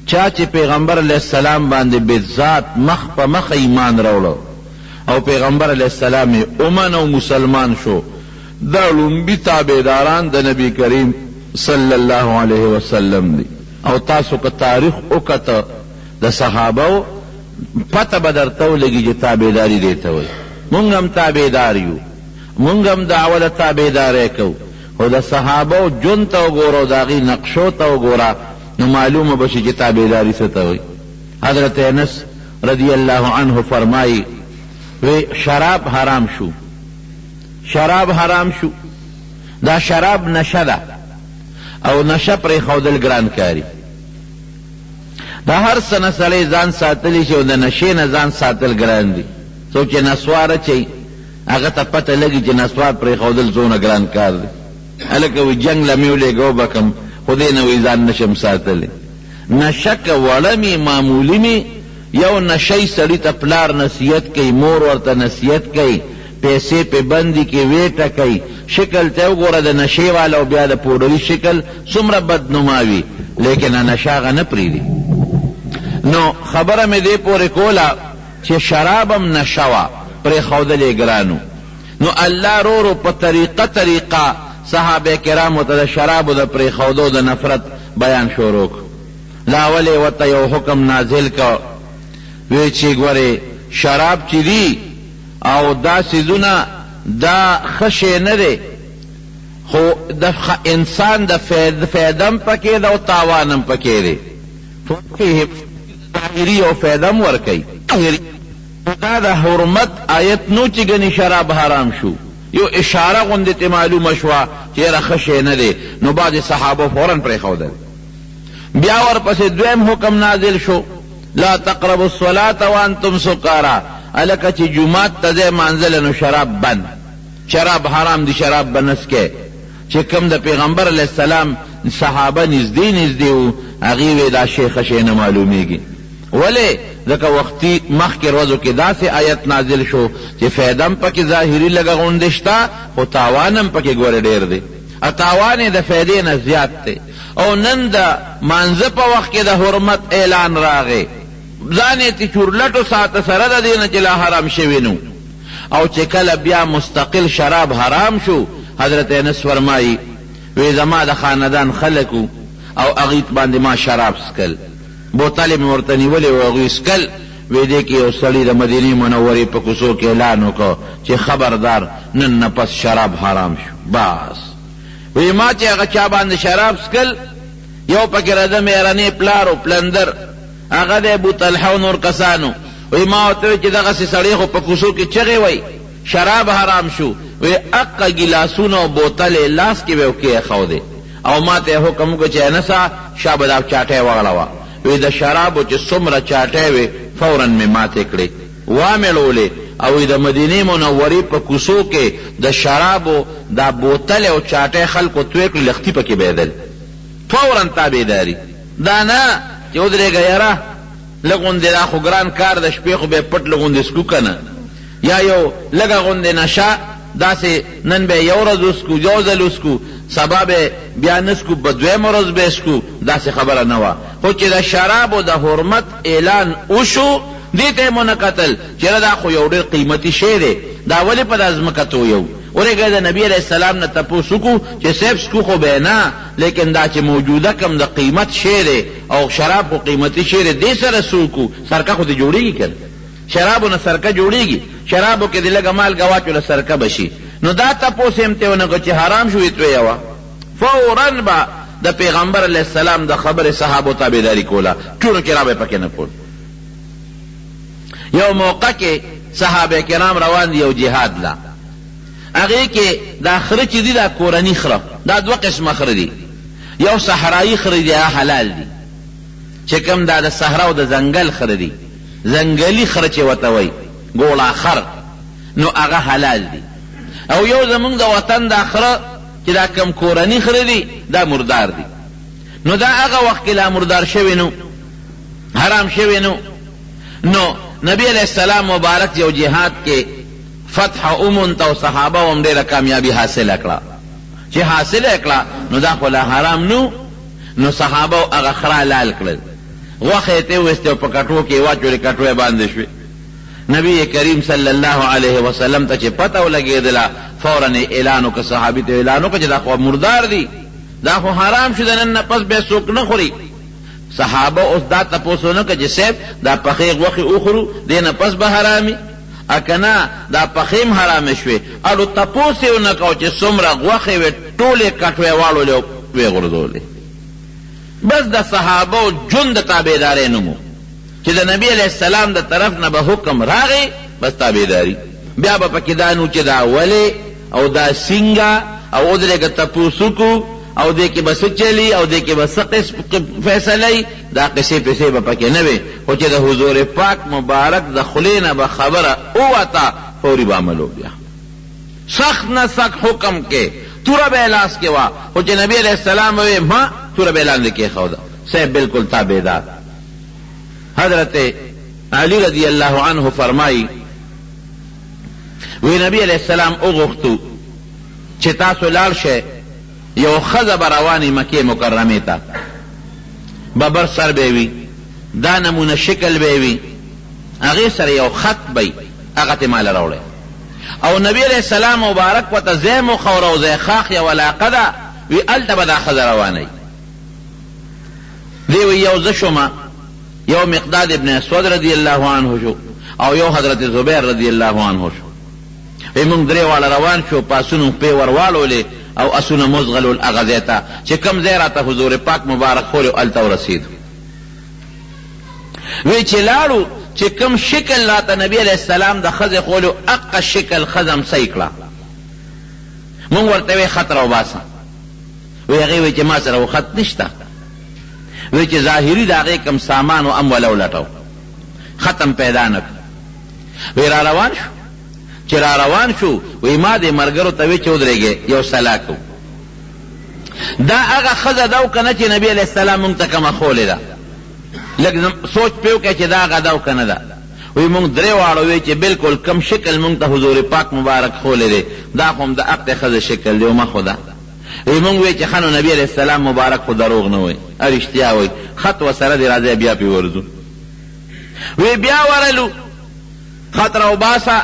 چا چې پیغمبر علیه السلام باندې بالذات مخ په مخه ایمان راوړ او پیغمبر علیه السلام یې ومنه او مسلمان شو، دا ړومبي تابعداران د نبی کریم صلی الله علیه وسلم دي. او تاسو که تاریخ وکته د صحابو پته به درته ولګي چې تابعداري دې ته وایي. مونږ هم تابعدار یو، مونږ هم دعوه د تابعدارۍ کوو، خو د صحابو ژوند ته وګوره او د هغوی نقشو ته وګوره نو معلومه به شي چې تابعداري څه ته وایي. حضرت انس رضی الله عنه فرمائی وی شراب حرام شو شراب حرام شو دا شراب نشه ده او نشه پرېښودل ګران کاري د هر څه نه سړی ځان ساتلی شي او د نشې نه ځان ساتل ګران دي. څوک چې نسوار اچوي هغه ته پته لګي چې نسوار پرېښودل څومره ګران کار دی. هلکه وایي جنګ له مې ولېږه وبه کړم خو دې نه وایي ځان نه شم ساتلی. نشه که وړه مي معمولي مي یو نشه یي سړي ته پلار نصیحت کوي، مور ورته نصیحت کوي، پیسې پرې بندې کړي، ویې ټکوي، شکل ته یې وګوره د نشې والا او بیا د پوډري شکل څومره بد نما وي، لیکن نشه هغه نه پرېږدي. نو خبره مې دې پورې کوله چې شراب هم نشه وه، پرېښودل یې ګران وو. نو الله رو رو په طریقه طریقه صحابه کرامو ته د شرابو د پرېښودو د نفرت بیان شروع کړ. لاول یې ورته یو حکم نازل کړ، وی چې ګورې شراب چې دي او دا څیزونه دا ښه شی نه دی، خو د انسان د فایده هم پکې ده او تاوان هم پکې دی. ظاهري یو فایده هم ورکوي. دا د حرمت آیت نه و چې ګنې شراب حرام شو، یو اشاره غوندې ترې معلومه شوه چې یاره ښه شی نه دی، نو بعضې صحابو فوراً پرېښودل. بیا ورپسې دویم حکم نازل شو، لا تقربوا الصلاة وانتم سکارا، هلکه چې جومات ته ځئ لمانځه له نو شراب بند، شراب حرام دي، شراب به نه څکئ. چې کوم د پیغمبر علیه السلام صحابه نږدې نږدې وو، هغوی وې دا شی ښه شی نه معلومېږي. ولې؟ ځکه وختي مخکې ورځو کې داسې آیت نازل شو چې فایده هم پکې ظاهري لږه غوندې شته خو تاوان هم پکې ګورې ډېر دی او تاوان یې د فایدې نه زیات دی. او نن د مانځه په وخت کې د حرمت اعلان راغی، ځان یې ترې چورلټ وساته سره د دې نه چې لا حرام شوی نه و. او چې کله بیا مستقل شراب حرام شو، حضرت انس فرمایي، وې زما د خاندان خلک وو او هغوی باندې ما شراب څکل، بوتلې مې ورته نیولې وې، هغوی څکل، وې دې کې یو سړي د مدینې منورې په کوڅو کې اعلان وکړ چې خبردار نن نه پس شراب حرام شو، بس. وی ما چې هغه چا باندې شراب څکل یو پکې د ده مېرنې پلار و، پلندر هغه دی، ابو طلحه او نور کسانو. وی ما ورته وویل چې دغسې سړی خو په کوڅو کې چغې وایي شراب حرام شو. وی اقه ګیلاسونه او بوتل یې لاس کې وې او کېښودې او ما ته یې حکم وکړ چې انسه شابه دا چاټی وغړوه. وی د شرابو چې څومره چاټی وې فوراً مې ماتې کړې. وامړولې او د مدینې منورې په کوڅو کې د شرابو دا بوتلې او چاټۍ خلکو توی کړې، لښتي پکې بهېدل. فوراً تابعداري، دا نه چې ودرېږه یاره لږ غوندې دا خو ګران کار د شپې خو به یې پټ لږ غوندې څکو که نه، یا یو لږه غوندې نشه داسې نن به یې یو ورځ وڅکو، یو ځل وڅکو، سبا به بیا نه څکو، په دویمه ورځ به یې څکو، داسې خبره نه وه. خو چې د شرابو د حرمت اعلان وشو، دې ته یې ونه کتل چې یاره دا خو یو ډېر قیمتي شی دی، دا ولې په دا ځمکه تویوو؟ ورېږه د نبي علیه السلام نه تپوس وکړو چې صیب څکو خو به یې نه، لیکن دا چې موجوده کوم د قیمت شی دی او شراب خو قیمتي شی دی، دې سره څه وکړو؟ سرکه خو ترې جوړېږي که نه؟ شرابو نه سرکه جوړېږي، شرابو کې دې لږه مالګه واچوله سرکه به شي. نو دا تپوس یې هم ترې ونه کړ چې حرام شو یې تویوه. فوراً به د پیغمبر علیه السلام د خبرې صحابو تابعداري کوله، چور چراغ به یې پکې نه کول. یو موقع کې صحابه کرام روان دي یو جهاد له، هغې کې دا خره چې دي دا کورني خره، دا دوه قسمه خره دي، یو صحرایي خره دي هغه حلال دي چې کوم دا د صحرا او د ځنګل خره دي، ځنګلي خره چې ورته وایي ګوړا خر، نو هغه حلال دي. او یو زمونږ د وطن دا خره چې دا کوم کورني خره دي دا مردار دي. نو دا هغه وخت کې لا مردار شوي نه وو، حرام شوي نه وو. نو نبی علیه السلام مبارک یو جهاد کې فتح ومونته او صحابه هم ډېره کامیابي حاصله کړه. چې حاصله یې کړه نو دا خو لا حرام نه وو، نو صحابه هغه خره حلال کړل، غوښې یې ترې وویستې او په کټو کې یې واچولې، کټوې باندې شوې. نبی کریم صلی الله علیه وسلم ته چې پته ولګېدله فوراً یې اعلان وکړ، صحابي ته یې اعلان وکړ چې دا خو مردار دي، دا خو حرام شو، د نن نه پس به یې څوک نه خوري. صحابه اوس دا تپوس ونه کړ چې صاحب دا پخې غوښې وخورو دې نه پس به حرامي که نه، دا پخې هم حرامې شوې. اړو تپوس یې ونه کړ چې څومره غوښې وې ټولې کټوې واړولې او ویې غورځولې. بس د صحابو ژوند د تابعدارۍ نوم و. چې د نبي علیه السلام د طرف نه به حکم راغی بس تابعداري، بیا به پکې دا نه وو چې دا ولې او دا څنګه او ودرېږه تپوس وکړو او دې کې به څه چلي او دې کې به څه فیصله وي، دا قصې پسې به پکې نه وې، خو چې د حضور پاک مبارک د خولې نه به خبره ووته فوري به عمل و بیا. سخت نه سخت حکم کې توره به یې لاس کې وه، خو چې نبي علیه السلام به وې مه، توره به یې لاندې کېښوده، صاحب بالکل تابعدار. حضرت علی رضی الله عنه فرمائی، وی نبی علیه السلام وغوښتو چې تاسو لاړ شئ، یو ښځه به روانې مکې مکرمې ته، ببر سر به وي، دا نمونه شکل به وي، هغې سره یو خط به وي، هغه ترې ماله راوړئ. او نبی علیه السلام مبارک ورته ځای هم وښوره او ځای ښاخ یوه علاقه ده، وی هلته به دا ښځه روانه وي. دی وی یو زه شوم، یو مقداد ابن اسود رضی الله عنه شو او یو حضرت زبیر رضی الله عنه شو. وی مونږ درې واړه روان شو، په اسونو پښې ور واړولې او اسونه مو ځغلول هغه ځای ته چې کوم ځای راته حضور پاک مبارک ښولی و هلته ورسېدو. وی چې لاړو چې کوم شکل راته نبی علیه السلام د ښځې ښولی و هقه شکل ښځه هم صحیح کړه. مونږ ورته وی خط راوباسه. وی هغې وی چې ما سره خو خط نشته. وی چې ظاهري د هغې کوم سامان و هم وله ولټو، خط هم پیدا نه کړ. وی را روان شو، چې را روان شو وی ما دې ملګرو ته وی چې ودرېږئ یو سلا کوو، دا هغه ښځه ده او که نه چې نبي علیه السلام مونږ ته کومه ښولې ده، لږ سوچ پرې وکړئ چې دا هغه ده او که نه ده. وی مونږ درې واړو وی چې بلکل کوم شکل مونږ ته حضور پاک مبارک ښولی دی دا خو هم د هقې ښځې شکل دی، ومه خو ده. وی مونږ وی چې ښه نو نبي علیه السلام مبارک خو دروغ نه وایي، رښتیا وایي، خط ورسره دی راځئ بیا پرې ورځو. وی بیا ورلو خط راوباسه.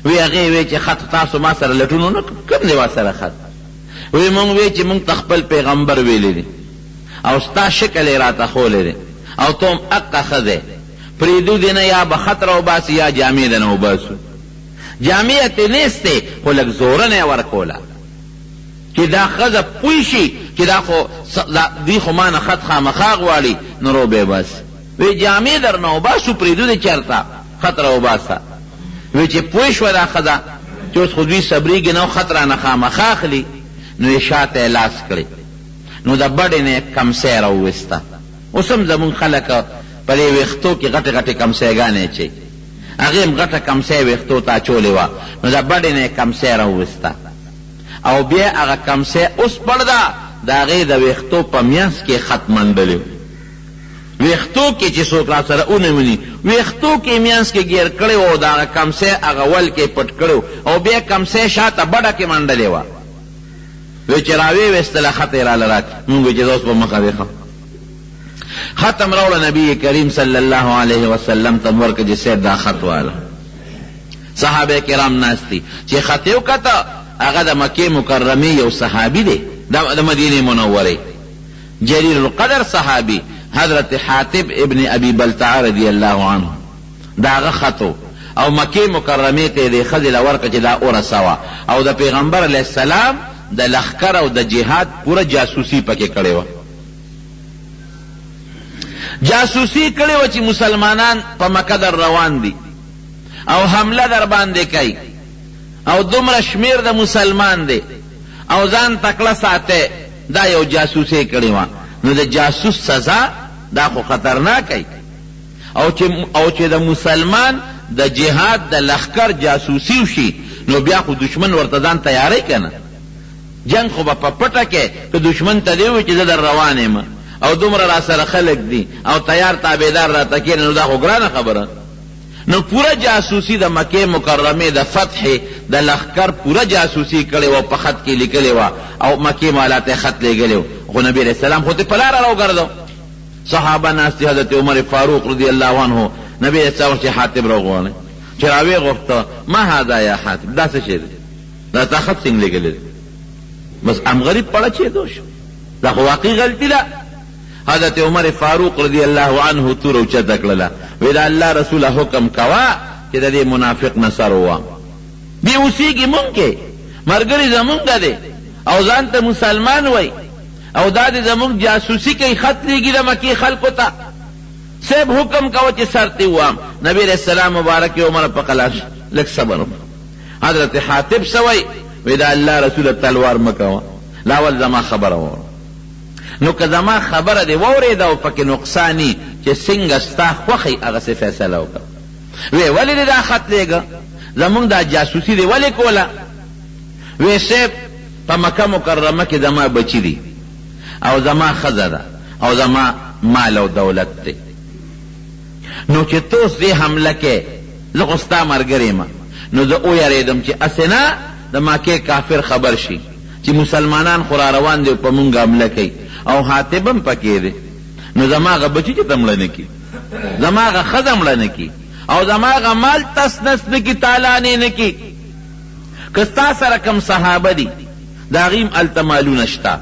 وی هغې وی چې خط تاسو ما سره لټون ونه کړ، کوم دی ورسره خط؟ وی مونږ وی چې مونږ ته خپل پیغمبر ویلی دی او ستا شکل یې راته ښولی دی او ته هم اقه ښځه یې، پرېږدو دې نه، یا به خط راوباسي یا جامې درنه وباسو. جامې یې ترې نه ایستې خو لږ زورنه یې ورکوله چې دا ښځه پوه شي چې دا خو دوی خو ما نه خط خامخا غواړي نو رو به یې باسي. وی جامې درنه وباسو پرېږدو دې چېرته، خط راوباسه. وی چې پوه شوه دا ښځه چې اوس خو دوی صبرېږي نه او خط رانه خامخا اخلي، نو یې شاته یې لاس کړې نو د بډې نه یې کمڅۍ راوویسته. اوس هم زموږ خلک په دې ویښتو کې غټې غټې کمڅۍګانې اچوي، هغې هم غټه کمڅۍ ویښتو ته اچولې وه، نو د بډې نه یې کمڅۍ راوویسته او بیا هغه کمڅۍ وسپړده، د هغې د ویښتو په منځ کې یې خط منډلی و. ویښتو کې چې څوک راسره ونه ویني، ویښتو کې یې منځ کې ګیر کړی و او د هغه کمڅۍ هغه ول کې یې پټ کړی و او بیا یې کمڅۍ شاته بډه کې منډلې وه. وی چې راویې ویستله خط یې راله راکړ، مونږ وی چې ځه اوس په مخه دې ښه. خط هم راوړه نبی کریم صلی الله علیه وسلم ته هم ورکړه چې صاحب دا خط واله. صحابه کرام ناست دي، چې خط یې وکته هغه د مکې مکرمې یو صحابي دی، د مدینې منورې جلیل القدر صحابي حضرت حاطب ابن ابي بلتعه رضی الله عنه د هغه خط و او مکې مکرمې ته یې دې ښځې له ورکړه چې دا ورسوه او د پیغمبر علیه السلام د لښکر او د جهاد پوره جاسوسي پکې کړې وه. جاسوسي کړې وه چې مسلمانان په مکه در روان دي او حمله در باندې کوي او دومره شمېر د مسلمان دی او ځان تکړه ساتي، دا یو جاسوسي کړې وه. نو د جاسوس سزا دا خو خطرناکه وي او چې او چې د مسلمان د جهاد د لښکر جاسوسي وشي نو بیا خو دښمن ورته ځان تیاروي که نه؟ جنګ خو به په پټه کې که دښمن ته دې ووایي چې زه در روان یم او دومره راسره خلک دي او تیار تابعدار راته کښېني نو دا خو ګرانه خبره. نو پوره جاسوسي د مکې مکرمې د فتحې د لښکر پوره جاسوسي کړې وه او په خط کې یې لیکلې وه او مکې والا ته یې خط لېږلی و، خو نبي علیه السلام خو ترې په لاره راوګرځاوه. صحابه ناست دي، حضرت عمر فاروق رضی الله عنه نبي علیه السلام چې حاطب راوغواړئ، چې راویې غوښته، ما هذا یا حاطب، دا څه شی دی؟ دا تا خط څنګه لېږلی دی؟ بس ام غریب پړه چېدو شو، دا خو واقعي غلطي ده. حضرت عمر فاروق رضی الله عنه توره اوچته کړله، وې د الله رسوله حکم کوه چې د دې منافق نه سر ووهم. دی اوسېږي مونږ کې، ملګری زمونږ دی او ځان ته مسلمان وایي او دا دې زمونږ جاسوسي کوي، خط لېږي د مکې خلکو ته. صاحب حکم کوه چې سر ترې ووهم. نبي علیه السلام مبارک یې عمره په قلار شه، لږ صبر وکړه. حضرت حاطب څه وایي؟ وایي د الله رسوله تلوار مه کوه، لا اول زما خبره واوره. نو که زما خبره دې واورېده او پکې نقصان وي چې څنګه ستا خوښه وي هغسې فیصله وکړه. وې ولې دې دا خط لېږه؟ زموږ دا جاسوسي دې ولې کوله؟ وې صیب په مکه مکرمه کې زما بچي دي او زما ښځه ده او زما مال او دولت دی، نو چې ته اوس دې حمله کوې زه خو ستا ملګری یم، نو زه ویرېدم چې هسې نه د مکې کافر خبر شي چې مسلمانان خو را روان دي او په مونږ حمله کوي او حاطب هم پکې دی، نو زما هغه بچي چېرته مړه نه کړي، زما هغه ښځه مړه نه کړي او زما هغه مال تس نس نه کړي، تالان یې نه کړي. که ستا سره کوم صحابه دي د هغوی هم هلته مالونه شته،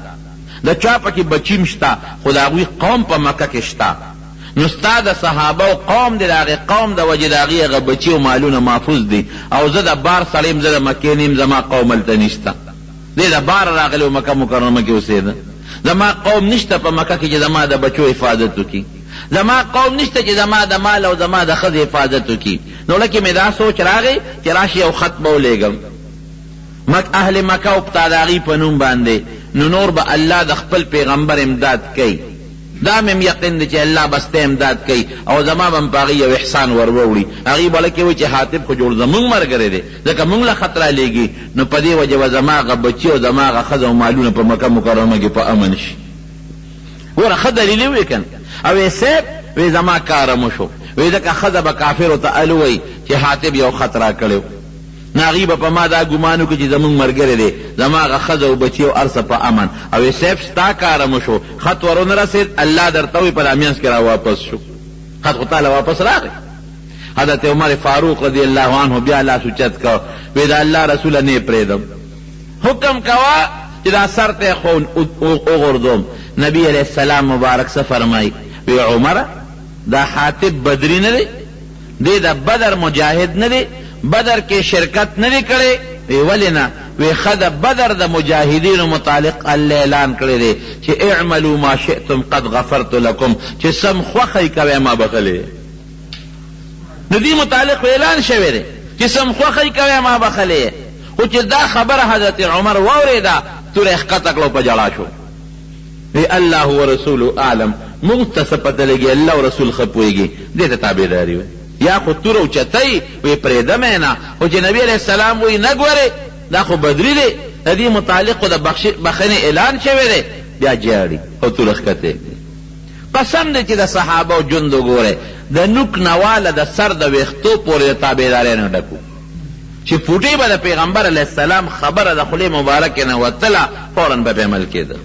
د چا پکې بچي هم شته، خو د هغوی قوم په مکه کې شته، نو ستا د صحابه و قوم دې د هغې قوم د وجې د هغوی هغه بچي او مالونه محفوظ دي او زه د بار سړی یم، زه د مکې نه یم، زما قوم هلته نشته. دی د باره راغلی و مکه مکرمه کې اوسېده. زما قوم نشته په مکه کې چې زما د بچو حفاظت وکړي، زما قوم نشته چې زما د مال او زما د ښځې حفاظت وکړي، نو زړه کې مې دا سوچ راغی چې راشي یو خط به ولېږم مک اهل مکه او پتا د هغوی په نوم باندې، نو نور به الله د خپل پیغمبر امداد کوي، دا مې هم یقین دی چې الله به ستا امداد کوي او زما به هم په هغوی یو احسان ور ووړي. هغوی به زړه کې وایي چې حاطب خو جوړ زموږ ملګری دی، ځکه موږ له خط رالېږي، نو په دې وجه به زما هغه بچي او زما هغه ښځه او مالونه په مکه مکرمه کې په امن شي. ګوره ښه دلیل یې وویل که نه؟ او وې صیب وې زما کار هم وشو، وې ځکه ښځه به کافرو ته ال ووایي چې حاطب یو خط راکړی و، نو هغوی به په ما دا ګومان وکړي چې زموږ ملګری دی، زما هغه ښځه او بچي او هر څه په امن. او وې صیب ستا کار هم وشو، خط ور ونه رسېد، الله درته ووایي په دا منځ کې راواپس شو، خط خو تاله واپس راغی. حضرت عمر فاروق رضی الله عنه بیا لاس اوچت کړ، وې د الله رسوله نه یې پرېږدم، حکم کوه چې دا سر ته خو وغورځوم. نبی علیه السلام مبارک څه فرمایي؟ وې عمره دا حاطب بدري نه دی؟ دی د بدر مجاهد نه دی؟ بدر کې شرکت نه دی کړی؟ وې ولې نه؟ وې ښه د بدر د مجاهدینو متعلق الله اعلان کړی دی چې اعملوا ما شئتم قد غفرت لکم، چې څه مو خوښه وي کوئ ما بخښلی دی. د دې متعلق خو اعلان شوی دی چې څه مو خوښه وي کوئ ما بخښلی یې. خو چې دا خبره حضرت عمر واورېده توره یې ښکته کړه او په ژړا شو. وی الله ورسوله اعلم، مونږ ته څه پته لګي، الله او رسول ښه پوهېږي، دې ته تابعداري وایي. یا خو توره اوچتوي، وایي پرېږدم یې نه، خو چې نبي علیه السلام وایي نه ګورې دا خو بدري دی، د دې متعلق خو د بخښنې اعلان شوی دی، بیا ژاړي او توره ښکته یې کړي. قسم دی چې د صحابه و ژوند وګورئ، د نوک نه واله د سر د وېښتو پورې د تابعدارۍ نه ډک وو، چې پوټې به د پیغمبر علیه السلام خبره د خولې مبارکې نه وتله، فوراً به پرې عمل کېده.